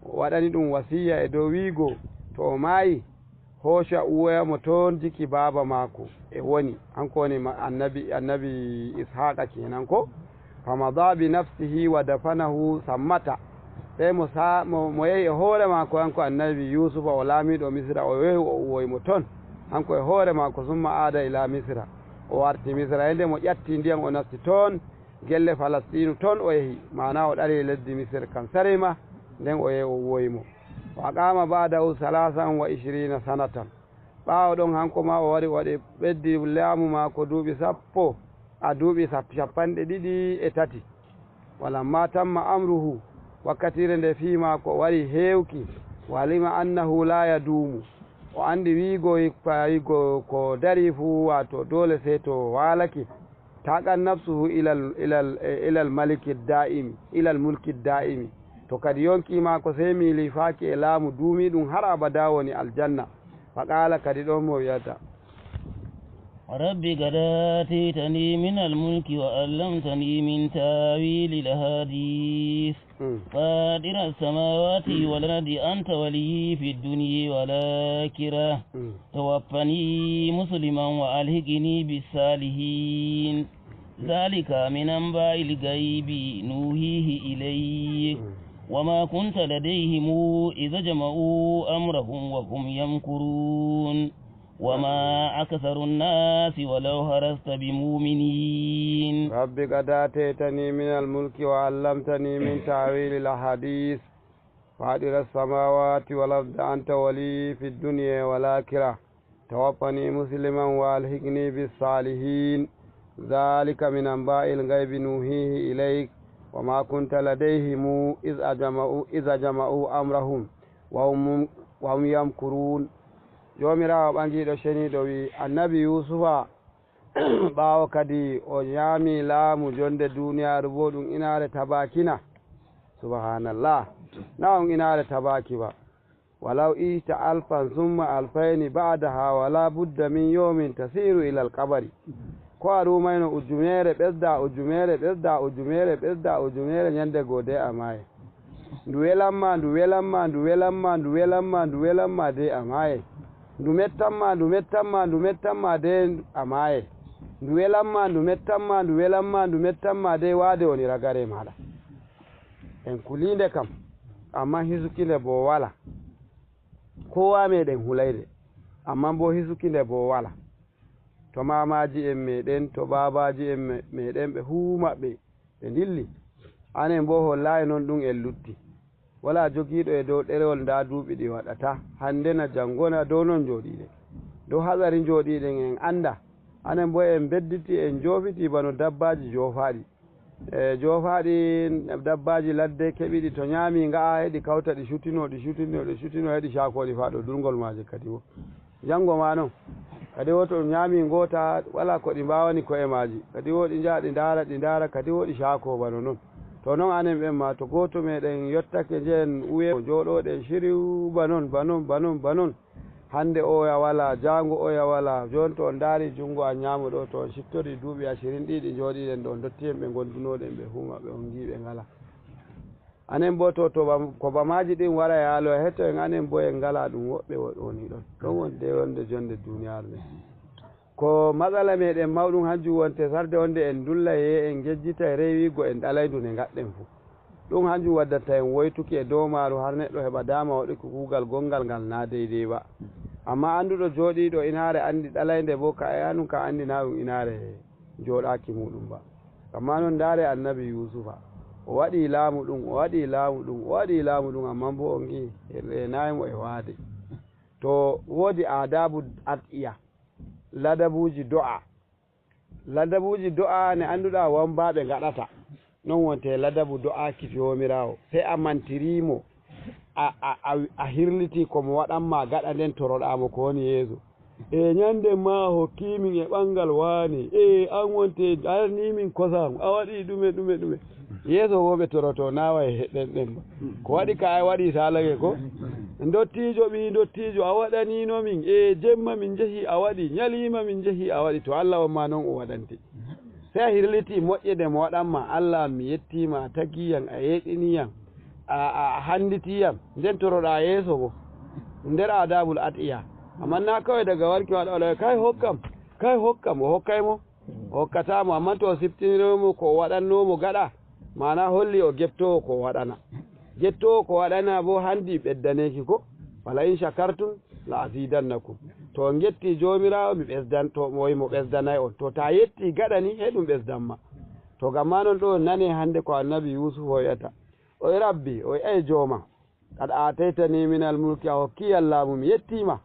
o waɗani ɗum wasiya e dow wiigo, to o maayi, hooca uwoya mo toon jiki baaba maako e woni, hanko woni ma-, annabi, annabi Ishaaqa kenan ko. Fa mada bi nafsihi wa dafanahu sammata. Sey mo sa-, mo, mo yehi e hoore maako, hanko annabi Yuusufa, o laamiiɗo Misra, o yehi o uwoyi mo toon, hanko e hoore maako, summa aada ila Misra. O warti Misra, e nde mo ƴatti ndiyam, o nasti toon, gelle Falastiinu, toon o yehi, maana o ɗali e lesdi Misir kan sarima, nden o yehi o uwoyi mo. Wa aqaama ba'dahu salaasan wa ishriina sanatan. Ɓaawo ɗon hanko ma o wari o waɗi ɓeddi laamu maako duuɓi sappo, a duuɓi sap-, cappanɗe ɗiɗi e tati. Walamma tamma amruhu, wakkatiire nde fii maako wari heewki, wa alima annahu laa yaduumu, o anndi wiigo, wiigo ko darii fuu, waato doole sey to waalake. Taaqat nafsuhu ilal, ilal, ilal maliki daa'imi, ilal mulki daa'imi. To kadi yonki maako sey miili faaki e laamu duumiiɗum har abada woni aljanna. Fa qaala, kadi ɗon mo wi'ata. رب قد آتيتني من الملك وعلمتني من تاويل الأحاديث. Mm. فاطر السماوات والأرض أنت ولي في الدنيا والآخرة. Mm. توفني مسلما وألحقني بالصالحين. ذلك من أنباء الغيب نوحيه إليك. Mm. وما كنت لديهم إذ أجمعوا أمرهم وهم يمكرون. وما أكثر الناس ولو حرصت بمؤمنين. رب قد آتيتني من الملك وعلمتني من تأويل الأحاديث. فاطر السماوات والأرض أنت ولي في الدنيا والآخرة. توفني مسلما وألحقني بالصالحين. ذلك من أنباء الغيب نوحيه إليك. وما كنت لديهم إذ أجمعوا، إذ أجمعوا أمرهم وهم، وهم يمكرون. Joomiraawo ɓangiiɗo ceniiɗo wi'i, annabi Yuusufa, ɓaawo kadi o nyaami laamu, jonde duuniyaaru boo ɗum inaare tabaaki na? Subhaanallah. Na ɗum inaare tabaaki ba. Walaw ishta alfan summa alfayni ba'daha wala budda min yawmin tasiru ilal qabri. Ko a ruumayno ujunere ɓesda ujunere ɓesda ujunere ɓesda ujunere, nyande goo de a maaye. Ndu welamma, ndu welamma, ndu welamma, ndu welamma, ndu welamma de a maaye. Ndu mettamma, ndu mettamma, ndu mettamma de a maaye. Ndu welamma, ndu mettamma, ndu welamma, ndu mettamma de waade woni ragare maaɗa. En kuliinde kam, ammaa hisukinde boo walaa. Kowa meɗen hulayde, ammaa boo hisukinde boo walaa. To maamaaji en meɗen, to baabaaji en me-, meɗen, ɓe fuu maɓɓe ɓe ndilli. Anen boo hollaayi non ɗum en lutti. Walaa jogiiɗo e dow ɗerewol ndaa duuɓi ɗi waɗata, hannde na janngo na dow non njooɗiiɗen. Dow hatsari njooɗiiɗen en anndaa. Anen boo en mbedditi, en joofiti bano dabbaaji joofaaɗi. E joofaaɗi dabbaaji ladde keɓiɗi to nyaami nga'a, heɗi kawta ɗi cutino, ɗi cutino, ɗi cutino, heɗi caakooɗi faa ɗo durngol maaji kadi wo. Janngo ma non. Kadi wo to ɗum nyaami ngoota, walaa ko ɗi mbaawani ko'e maaji. Kadi wo ɗi njaha ɗi ndaara, ɗi ndaara, kadi wo ɗi caakoo bano non. To non anen ɓen ma, to gooto meɗen yottake njehen uwe, jooɗooɗen ciriw ba non, ba non, ba non, ba non. Hannde oya walaa, jaango oya walaa. Jooni to on ndaari junngo an nyaamo ɗo, to on ciftori duuɓi ashirin ɗi ɗi njooɗiɗen ɗo, ndotti'en ɓe ngondunooɗen ɓe fuu maɓɓe on ngi'i ɓe ngalaa. Anen boo to, to ba, ko bamaaji ɗin wara yaalo e heto en, anen boo en ngalaa ɗum woɓɓe wo-, woni ɗon. Ɗon woni de wonde jonde duuniyaaru nden. Ko matsala meɗen mawɗum hanjum wonte sarde wonde en ndullay he en ngejjitay rewiigo en ɗalay ndu nde ngaɗɗen fuu. Ɗum hanjum waddata en woytuki e dow maaru har neɗɗo heɓa daama waɗuki kuugal gonngal ngal naa deydey ba. Ammaa annduɗo jooɗiiɗo inaare anndi ɗalaynde boo, ka e anum ka anndi naa ɗum inaare jooɗaaki muuɗum ba. Ammaa non ndaare annabi Yuusufa. O waɗi laamu ɗum, o waɗi laamu ɗum, o waɗi laamu ɗum, ammaa boo on ngi'i, en reenaay mo e waade. To woodi aadaabu ad'iya, ladabuuji do'a. Ladabuuji do'a ne annduɗaa wambaaɓe ngaɗata. Non wonte ladabu do'aaki Joomiraawo. Sey a mantirii mo, a, a, a, a hirlitii ko mo waɗan ma gaɗa nden toroɗaa mo ko woni yeeso. E nyande ma a hokkii min e ɓanngal waane. E an wonte a yarnii min kosam, a waɗii ɗume, ɗume, ɗume. Yeeso wo ɓe toroto naawa e heɗen ɗen ba. Ko waɗi ka ay waɗi salage ko? Ndottiijo, ɓii ndottiijo, a waɗaniino min. E jemma min njehi a waɗi, nyaliima min njehi a waɗi. To Allah on ma non o waɗante. Sey a hirlitii moƴƴe ɗe mo waɗan ma. Allah am, mi yettii ma, a tagii yam, a yeeɗinii yam, a, a, a handitii yam. Nden toroɗaa yeeso bo. Nder aadaabul ad'iya. Ammaa naa kaway daga warki waɗa wala, "Kay hokkam, kay hokkam," o hokkay mo. O hokkataa mo, ammaa to o siftiniroo mo ko o waɗannoo mo gaɗa, maanaa holli o gettoowo ko o waɗana. Gettoowo ko waɗana bo handi ɓeddaneeki ko, "Wala in shakartum la azidannakum." To on ngetti Joomiraawo, mi ɓesdan, to mo, mo ɓesdanay on. To taa yetti gaɗani, he ɗum ɓesdan ma. To gam maa non ɗo nane hande ko Annabi Yuusuf o wi'ata. O wi'a, "Rabbi," o wi'a, "Ey Jooma, qad aataytani minal mulki, a hokkii yam laamu, mi yettii ma.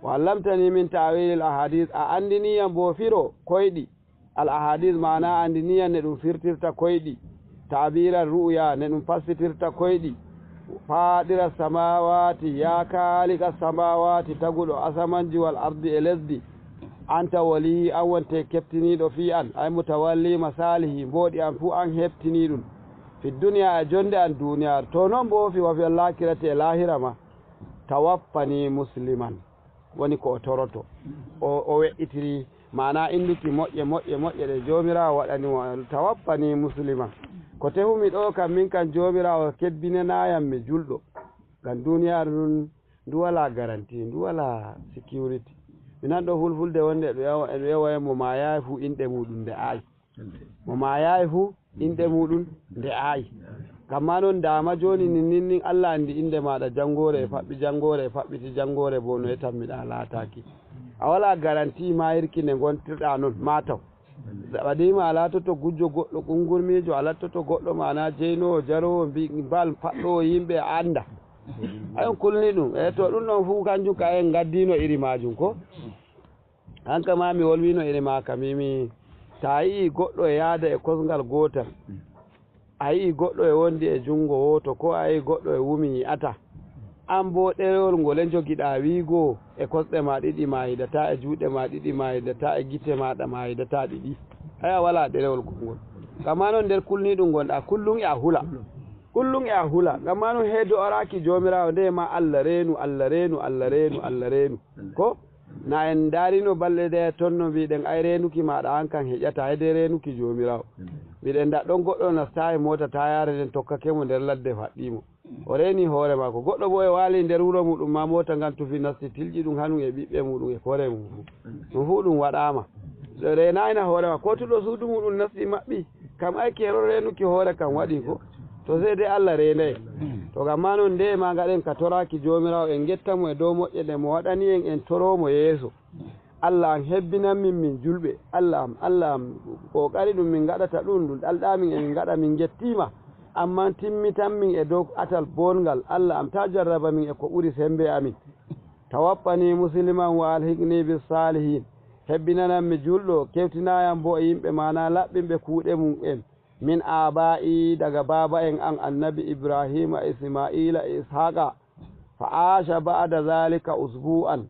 Wa allamtani min ta'wiilil ahadis, a anndinii yam bo firo koyɗi. Al ahadis maanaa a anndinii yam ne ɗum firtirta koyɗi. Ta'biiral ru'ya, ne ɗum fassitirta koyɗi. Faadiras samaawaati, yaa kaaliqas samaawaati, taguɗo asamanji wal ardi e lesdi. Anta waliyyi, an wonte keɓtiniiɗo fii an, ay mutawalli masaalihi, mbooɗi an fuu an heɓtinii ɗum. Fi duniya, e jonde an duniyaaru. To non bo fi, wa fil aakirati, e laahira ma. Tawaffani musliman." Woni ko o toroto. O, o we'itiri, maanaa innuki moƴƴe, moƴƴe, moƴƴe ɗe Joomiraawo waɗani mo. "Tawaffani musliman." Ko tefumi ɗo kam, min kam Joomiraawo kebbinanaa yam mi julɗo. Ngam duniyaaru ndun, ndu walaa garanti, ndu walaa security. Mi nan ɗo fulfulde wonde e ɗum ewa, e ɗum ewa e mo maayaay fuu inɗe muuɗum nde aay. Mo maayaay fuu, inɗe muuɗum nde aay. Kamma non, daama jooni nin, nin, nin Allah anndi innde maaɗa, janngoore e faɓɓi, janngoore e faɓɓiti, janngoore boo no etammiɗaa laataaki. A walaa garanti maayirki nde ngontirɗaa non, maa taw. Ɓadii ma a laatoto gujjo goɗɗo, ƙungurmiijo, a lattoto goɗɗo maanaa jeynoowo, jaroowo, mbi-, mbal, paɗɗoowo yimɓe, a annda. Ayon kulni ɗum. E to ɗum ɗon fuu kanjum ka en ngaddiino iri maajum ko? Hanka maa mi wolwiino iri maa ka, mi, mi, taa yi'ii goɗɗo e yaada e kosngal gootal, a yi'ii goɗɗo e wondi e junngo wooto, koo a yi'ii goɗɗo e wumi yi'ataa. An boo ɗerewol ngol e njogiɗaa wi'go e kosɗe maa ɗiɗi maa yidataa, e juuɗe maa ɗiɗi maa yidataa, e gite maaɗa maa yidataa ɗiɗi. Aya walaa ɗerewol gongol. Kamma non nder kulniiɗum ngonɗaa, kullum e a hula. Kullum e a hula. Kamma non hee do'oraaki Joomiraawo nde ma Allah reenu, Allah reenu, Allah reenu, Allah reenu. Ko? Na en ndaarino balɗe ɗe ton no mbiɗen, ay reenuki maaɗa an kan heƴataa, hede reenuki Joomiraawo. Mbiɗen ndaɗɗon goɗɗo nastaa e moota taayaare nden tokkake mo nder ladde faɗɗii mo. O reeni hoore maako. Goɗɗo boo e waali nder wuro muuɗum maa moota ngan tufi nasti tilƴi ɗum hanum e ɓiɓɓe muuɗum e kooree mum fuu. Ɗum fuu ɗum waɗaama. Ɗo reenaayna hoore maako. Kootuɗo suudu muuɗum nasti maɓɓi. Kam ay keerol reenuki hoore kam waɗi ko. To seede Allah reenay. To gam maa non nde ma ngaɗen ka toraaki Joomiraawo en ngetta mo e dow moƴƴe ɗe mo waɗani en en toroo mo yeeso. Allah am hebbinan min min julɓe. Allah am, Allah am, kookari ɗum min ngaɗata ɗum, ɗum ɗalɗaa min e min ngaɗa min ngettiima. Ammaa timmitan min e dow atal boonngal. Allah am taa jarraba min e ko ɓuri semmbe amin. Tawaffanii musliman wa alhiqnii bis saalihiin. Hebbinanan mi julɗo, kewtinaa yam boo e yimɓe maanaa laɓɓinɓe kuuɗe mum en. Min aabaa'i, daga baaba en an annabi Ibraahiima, Ismaa'iila e Ishaaqa. Fa aasha ba'da zaalika usbuu'an.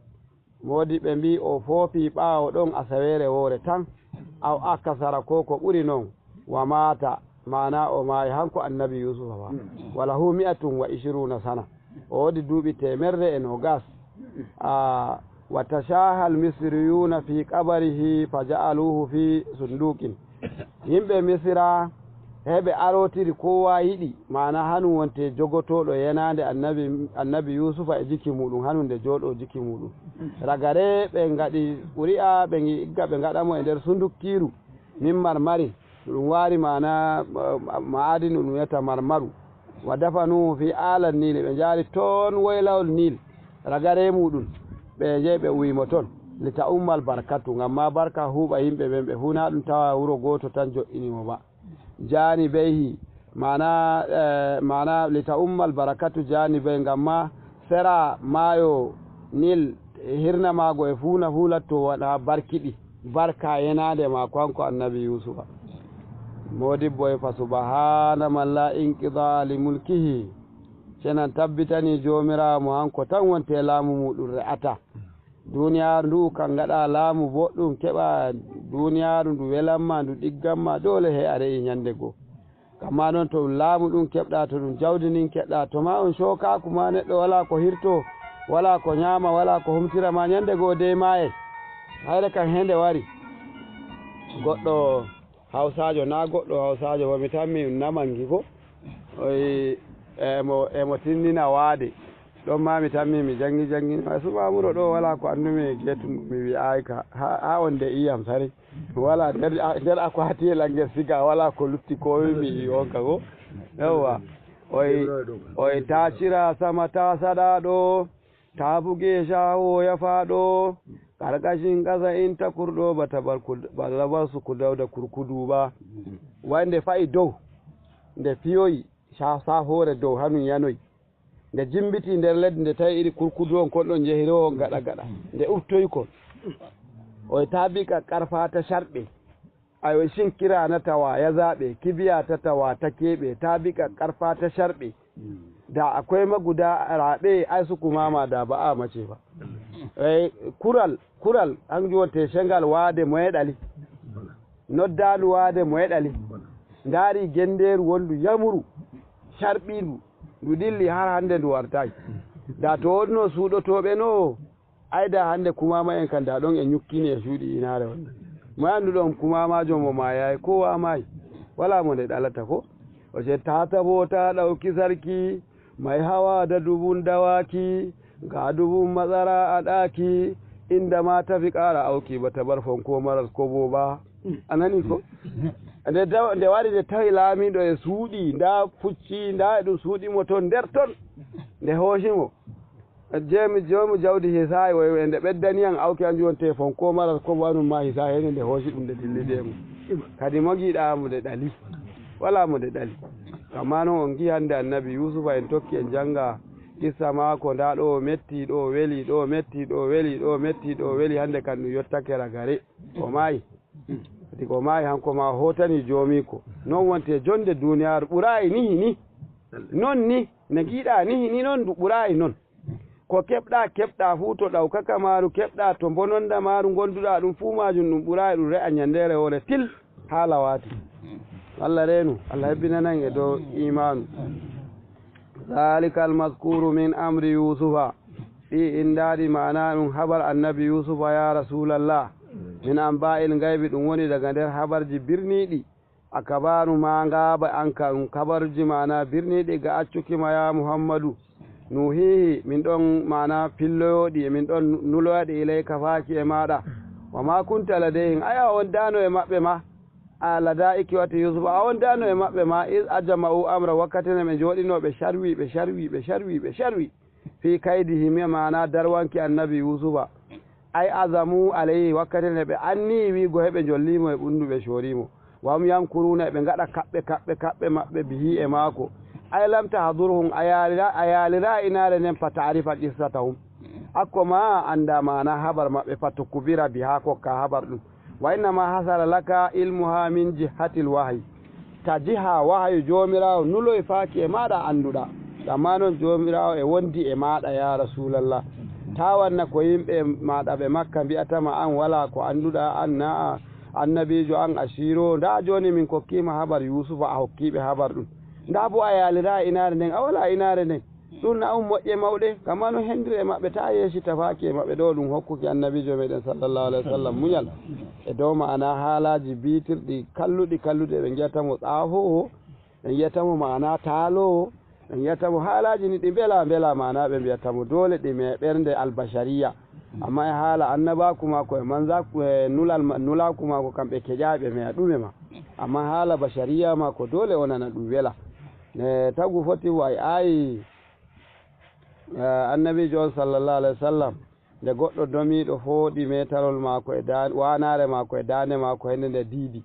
Moodi ɓe mbii o foofii ɓaawo ɗon asaweere woore tan, aw akasara koo ko ɓuri non, wa maata, maanaa o maayi hanko annabi Yuusufa fa. Wa lahu mi'atun wa ishiruuna sana. O woodi duuɓi teemerre e noogas. A, wa tashaaha al misriyuuna fii qabarihi fa ja'aluuhu fii sunduuqin. Yimɓe Misira, he ɓe arootiri koowa yiɗi, maanaa hanum wonte jogotooɗo yenaande annabi, annabi Yuusufa e jiki muuɗum, hanum nde jooɗoo jiki muuɗum. Ragare ɓe ngaɗi ƙuri'a, ɓe ngi-, igga ɓe ngaɗa mo e nder sundukkiiru, min marmarin, ɗum waari maanaa, ma-, ma'adinu ɗum wiyata marmaru. Wa dafanuuhu fii aalan Niili, ɓe njaari toon woylawol Niil, ragare muuɗum, ɓe njehi ɓe uwi mo toon. Li ta'ummal barkatu, ngam maa barka huuɓa yimɓe ɓen, ɓe fuu naa ɗum tawa wuro gooto tan jo'ini mo ba. Jaanibayhi, Maana, eh, maana, "Li ta'ummal barakatu janibay", ngam ma sera maayo Nil, hirna maago e fuuna fuu latto waɗa barkiɗi, barka yenaande maako hanko annabi Yuusufa. Moodibbo e fa subhaana man la inqidaa li mulkihi. Senan tabbitani Joomiraawo mo hanko tan wonte laamu muuɗum re'ata. Duniyaaru ndu kan ngaɗa laamu boɗɗum, keɓa duniyaaru ndu welanma, ndu ɗigganma, doole he a re'i nyande goo. Kamma noon to ɗum laamu ɗum keɓɗa, to ɗum jawdi ndin keɓɗa, to ma on cookaaku ma neɗɗo walaa ko hirto, walaa ko nyaama, walaa ko humtira ma nyande goo dey maayay. Hayre kan he nde wari. Goɗɗo Hawsaajo, naa goɗɗo Hawsaajo ba mi tammi ɗum namangi ko. Oyi, emo, emo tinnina waade. Ɗon ma mi tammi mi janngi, janngi. Ay, Sumaamuro ɗo walaa ko anndumi e geetum, mi wi'aay ka. Haa, haa on de iyam sare. Walaa nder, nder akwaatiyel am ngel siga, walaa ko lutti ko mi on ka go. Yawwa. Oyi, oyi taacira sama taasaɗaa ɗo. Taafuge caawo yafaaɗo, karkashin ƙasa in ta kurɗo ba ta bar kud-, ba ta bar su ku dauda kurkudu ba. Way nde fa'i dow, nde fiyoyi ca-, saafoore dow hanun yanoyi. Nde jimbiti nder leddi, nde tawi iri kurkudu on kon ɗon njehiroowo gaɗa gaɗa. Nde uftoyi kon. Oye taabi ka karfa ta sharɓe. Aywa, shin kira na tawa ya zaɓe, kibiya ta tawa ta keɓe, ta bi ka karfa ta sharɓe. Da akwai maguda raɓe, ai su kumama da ba a mace ba. Eh, kural, kural, an ji wonte shengal wade mo ya ɗali. Noddanu wade mo ya ɗali. Ndari genderu wondu yamuru, sharɓindu, ndu dilli har hande ndu wartai. Da to wonno suɗotoɓe no, Ay, da hannde kumaama'en kan da ɗon e nyukkini e cuuɗi inaare on. Mo annduɗo on kumaamaajo mo maayaay, ko wa maayi. Walaa mo nde ɗalata ko. O ce taata bo ta ɗawki sarki, may hawa da dubun dawaki, ga dubun matsara a ɗaki, inda ma tafi ƙara auki ba ta bar fonko maras ko bo ba. A nani ko? Nde daw-, nde wari nde tawi laamiiɗo e suuɗi, nda pucci, nda e ɗum suuɗi mo ton nder ton. Nde hooci mo. Jeemi, joomu jawdi hisaayi, o wi'i, "Nde ɓeddani yam awki an, jooni te fonko maral ko wanu ma hisaayi, hene nde hoosi ɗum, nde dillidi e mum." Kadi mo ngiɗa mo nde ɗali? Wala mo nde ɗali. Amma noon on ngi hannde Annabi Yuusufa, en tokki en jannga kissa maako, ndaa ɗo o metti, ɗo o weli, ɗo o metti, ɗo o weli, ɗo o metti, ɗo o weli, hannde kan ɗum yottake ragare. O maayi. Kadi ko maayi, hanko ma o hootani joomiiko. Noon wonte jonde duuniyaaru ɓuraayi nihi ni. Noon ni, no ngiɗa nihi ni, noon ndu ɓuraayi noon. Ko keɓɗa, keɓɗa fuu to ɗawkaka maaru, keɓɗa to bononda maaru ngonduɗa ɗum fuu maajum, ɗum ɓuraayi ɗum re'a nyandeere woore til haa lawaati. Allah reenu, Allah hebbinana en e dow iimaanu. Dhalika almazkuru min amri Yuusufa. Ɗi inndaaɗi maana ɗum habar Annabi Yuusufa, ya Rasuulallah. Min anba'il gaybi, ɗum woni daga nder habarji birniiɗi. A kabaaru ma ngaaba an ka ɗum kabaruji maana birniiɗi ga accuki ma, ya Muhammadu. Nuhihi, min ɗon maana pilloyoɗi, min ɗon nuloyaɗi ilayka faaki e maaɗa. Wa ma kunta ladayhim, ay a wondaano e maɓɓe ma. A ladaiki wati Yuusufa, a wondaano e maɓɓe ma, is ajma'u amra, wakkati nde ɓe njooɗino ɓe carwi, ɓe carwi, ɓe carwi, ɓe carwi. Fi kaydihim, e maana darwanki Annabi Yuusufa. Ay azamu alayhi, wakkati nde ɓe anni wiigo heɓe njolli mo e ɓundu ɓe coori mo. Wa hum yamkuruna, eɓe ngaɗa kaɓɓe, kaɓɓe, kaɓɓe maɓɓe bihi e maako. Ay lam tahdurhum, a yaalira, a yaalira inaare nden fa ta'rifa qissatahum. Akko ma annda maana habar maɓɓe fa tukbira biha, kokka habar ɗum. Wa innama hasala laka ilmuha min jihatil wahyi. Ta jiha wahayu Joomiraawo nuloy faaki e maaɗa annduɗa. Amma noon Joomiraawo e wondi e maaɗa, ya Rasuulallah. Ta wanna ko yimɓe maaɗa ɓe Makka mbi'ata ma an walaa ko annduɗa, an naa a annabiijo, an a siiroowo. Ndaa jooni min kokkiima habar Yuusufa, a hokkiiɓe habar ɗum. Ndaa bo a yaaliraa e inaare nden, a walaa e inaare nden. Ɗum na ɗum moƴƴe mawɗe, kamma no hendiri e maɓɓe, ta yeesi tafaaki e maɓɓe. Ɗo ɗum hokkuki Annabiijo meɗen sallallahu alayhi wa sallam muñal e dow ma'ana haalaaji biitirɗi kalluɗi, kalluɗi, ɓe ngi'ata mo tsaafoowo, ɓe ngi'ata mo ma'ana taaloowo, ɓe ngi'ata mo haalaaji ni ɗi mbela, mbela ma'ana ɓe mbi'ata mo doole ɗi me ɓernde albashariya. Amma e haala annabaaku maako e manza-, e nulal ma-, nulaaku maako kam ɓe keƴaaɓe me a ɗume ma. Amma haala bashariya maako doole o nana ɗum wela. E tagu foti way aayi Eh, Annabiijo on sallallahu alayhi wa sallam, nde goɗɗo domiiɗo fooɗi meetarol maako e daan-, waanaare maako e daande maako, hende nde diidi.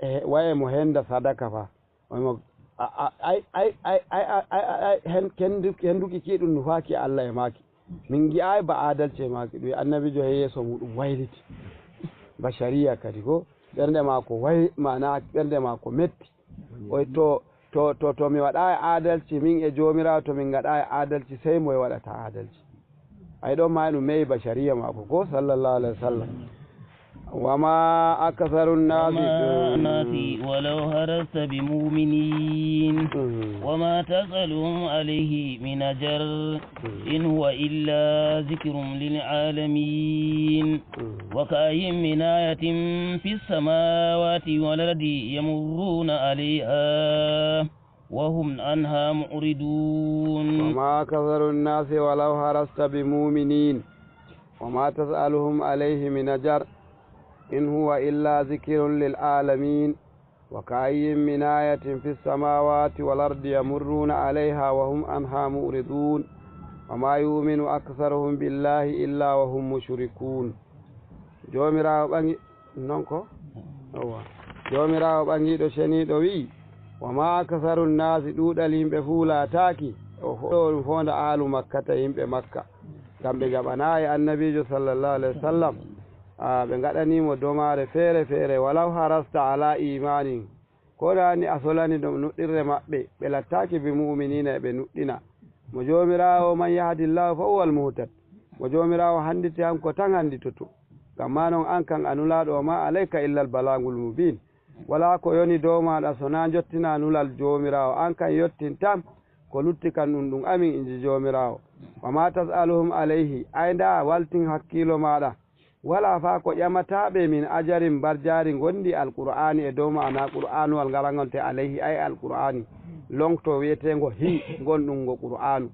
E, waye mo henda sadaka fa. Omo, A, a, ay, ay, ay, ay, ay, ay, ay, hen, ken du-, ken duki ki ɗum nufaaki Allah e maaki. Min ngi'aay ba adalci e maaki. Ɗum annabiijo he yeeso muɗum wayliti. Bashariya kadi ko ɓernde maako way-, maana ɓernde maako metti. Oy to, to, to, to mi waɗaay adalci, min e Joomiraawo, to min ngaɗaay adalci, sey moye waɗata adalci. Ay ɗon ma ɗum meyi bashariya maako ko, sallallahu alaihi wasallam. Wa ma aksaru nnasi. وما الناس ولو حرصت بمؤمنين. Mm. وما تسألهم عليه من أجر. Mm. إن هو إلا ذكر للعالمين. Mm. وكأين من آية في السماوات والأرض يمرون عليها وهم عنها معرضون. وما أكثر الناس ولو حرصت بمؤمنين وما تسألهم عليه من أجر إن هو إلا ذكر للعالمين وكأين من آية في السماوات والأرض يمرون عليها وهم عنها معرضون وما يؤمن أكثرهم بالله إلا وهم مشركون. Joomiraawo ɓaŋi-, non ko? Yawwa. Joomiraawo ɓaŋiiɗo ceniiɗo wi'i, "Wa ma aksaru nnaasi, ɗuuɗal yimɓe fuu laataaki." O fo-, ɗum foonda aalu Makkata, yimɓe Makka. Ngam ɓe njaɓanaay annabiijo sallallahu alaihi wasallam. A, ɓe ngaɗanii mo domaare feere feere, "Walaw harasta ala iimaanin." Ko naani a solani ɗum nuɗɗirre maɓɓe, ɓe lattaaki bi mu'miniina e ɓe nuɗɗina. Mo Joomiraawo, "Man yahdillahu fa huwal muhtad." Mo Joomiraawo handiti, hanko tan handitoto. Ngam maa non, an kan a nulaaɗo, "Wa ma alayka illal balaagul mubiin." Walaa ko yoni dow maaɗa so naa njottina nulal Joomiraawo. An kan yottin tan, ko lutti kan ɗum, ɗum amin, inji Joomiraawo. "Wa ma tas'aluhum alayhi." Ay ndaa, waltin hakkiilo maaɗa. Walaa faa ko ƴamataaɓe min ajarin mbarjaari ngondi Alqur'aani e dow ma'ana Qur'aanuwal ngal ngonte alayhi, ay Alqur'aani, longto wi'eteengo hi, ngonɗum ngo Qur'aanu.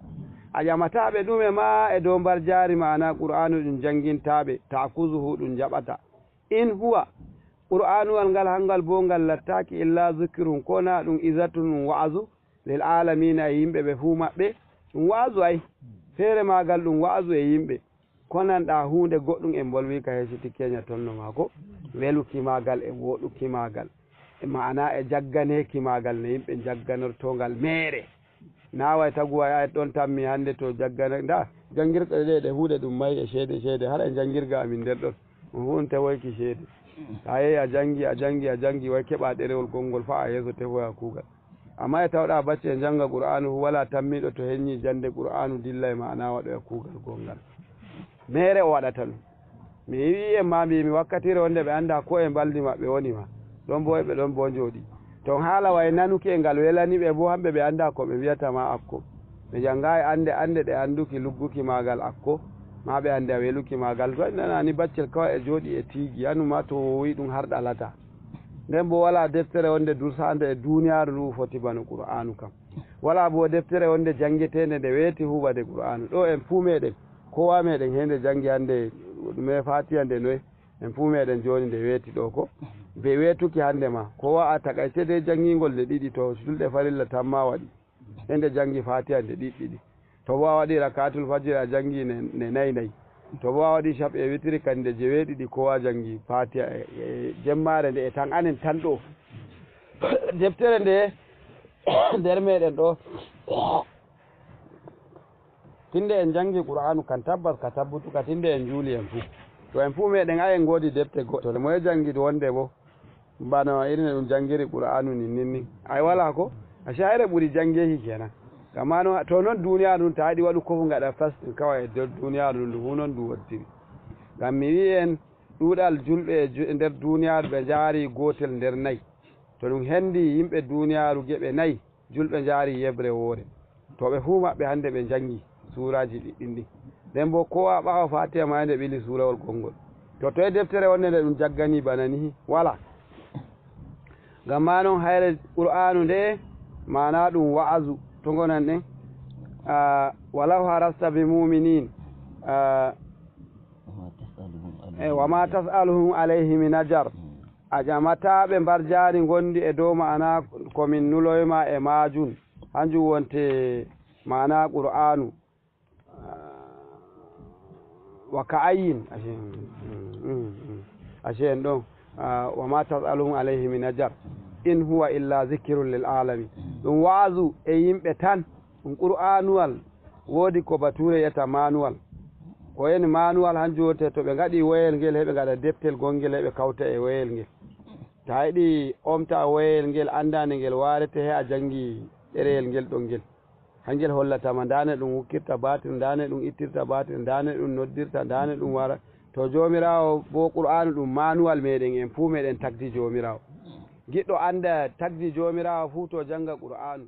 A ƴamataaɓe ɗume ma e dow mbarjaari ma'ana Qur'aanu ɗum janngintaaɓe, ta'kuzuhu ɗum jaɓata. In huwa, Qur'aanuwal ngal hangal boo ngal lattaaki illa zikirun, ko naa ɗum izatun, ɗum wa'azu, lil aalamiina, e yimɓe ɓe fuu maɓɓe. Ɗum wa'azu ay, feere maagal ɗum wa'azu e yimɓe. Ko nanɗaa huunde goɗɗum en mbolwi ka hesiti keenya tonno maako, weluki maagal e wooɗuki maagal, e ma'ana e jagganeeki maagal no yimɓe njagganortoo ngal meere. Naa way tagu way ay ɗon tammi hannde to jaggana, ndaa, janngirɗe ɗe, ɗe huuɗe ɗum mahi e ceede, ceede, hara e janngirga amin nder ɗon. On huunte woyki ceede. A yehi a janngi, a janngi, a janngi, way keɓa ɗerewol gonngol fa'a yeeso tefoya kuugal. Amma e tawɗa bacci e njannga Qur'aanu, walaa tammiiɗo to heññi jannde Qur'aanu dilla e ma'ana waɗoya kuugal gonngal. Meere o waɗata ɗum. Mi wi'i en ma, mbiimi wakkatiire wonde ɓe anndaa ko e mbaldi maɓɓe woni ma. Ɗon boo e ɓe ɗon boo njooɗi. Ton haala way nanuki e ngal welani ɓe boo, hamɓe ɓe anndaa ko ɓe mbi'ata ma akko. Ɓe njanngaay annde, annde ɗe annduki lugguki maagal akko. Ma ɓe annda weluki maagal. To en nanaani baccel kawai e jooɗi e tiigi, yanu ma to wowi ɗum harɗalata. Nden boo walaa deftere wonde dursaande e duuniyaaru ndu foti bano Qur'aanu kam. Walaa boo deftere wonde janngeteende nde weeti huuɓade Qur'aanu. Ɗo en fuu meeɗen, kowa meeɗen hende janngi hannde ɗume Faatiya nde noye. En fuu meeɗen jooni nde weeti ɗo ko be weetuki hannde ma. Kowa a takaice dey janngingol nde ɗiɗi to julɗe farilla tan ma waɗi. Hende janngi Faatiya nde ɗiɗɗiɗi. To bo a waɗi rakaatul fajiri, a janngi ne, ne nayi nayi. To bo a waɗi caɓe e witiri kadi nde jeweeɗiɗi, kowa janngi Faatiya e, e jemmaare nde e tan anen tan ɗo. Deftere nde nder meeɗen ɗo. Tinde en janngi Qur'aanu kan tabbas ka tabbutuka tinde en juuli en fuu. To en fuu meeɗen ay en ngoodi defte goɗɗe. To moye janngi wonde bo. Bana irin no ɗum janngiri Qur'aanu nin, nin, nin. Ay, walaa ko? A shayre ɓuri janngeeki kenan. Gam maa non, to non duuniyaaru ndun, ta yiɗi waɗu ko fu ngaɗa fasting kawai e nder duuniyaaru ndun, ndu fu non ndu wontiri. Gam mi wi'i en, ɗuuɗal julɓe e ju-, e nder duuniyaaru ɓe njaari gootel nder nayi. To ɗum hendi yimɓe duuniyaaru geɓe nayi, julɓe njaari yeɓre woore. To ɓe fuu maɓɓe hande ɓe njanngi suuraaji ɗiɗɗin ɗin. Nden bo kowa ɓaawo Faatiha ma nde ɓili suurawol gonngol. To toye deftere wonde nde ɗum jaggani bana nihi? Walaa. Ngam maa non hayre Qur'aanu nde maana ɗum wa'azu. To ngonan ɗen, ah, walaw harasta bi mu'minin, ah, وما تسألهم عليه eh, wa ma tas'aluhum alayhi min ajar. Mm. A ƴamataa ɓe mbarjaari ngondi e dow ma'ana ko min nuloyma e maajum. Hanjum wonte ma'ana Qur'aanu. Wa ka'ayyin, ashe, mm, mm, mm. Ashe en ɗon, ah, wa ma tas'aluhum alayhi min ajar. In huwa illa zikirun lil alami. Ɗum waazu e yimɓe tan. Ɗum qur'anuwal. Woodi ko bature yetta manuwal. Ko en manuwal hanjum wonte to ɓe ngaɗi woyel ngel, heɓe ngaɗa deftel gongel, heɓe kawta e woyel ngel. Ta yiɗi omta woyel ngel, annda nde ngel warete, he a jangi ɗereyel ngel ɗon ngel. Hangel hollata ma ndane ɗum hukkirta batir, ndane ɗum ittirta batir, ndane ɗum noddirta, ndane ɗum wara. To Joomiraawo bo, Qur'aanu ɗum manuwal meɗen, en fuu meɗen tagdi Joomiraawo. Giɗɗo annda tagdi Joomiraawo fuu, to janga Qur'aanu.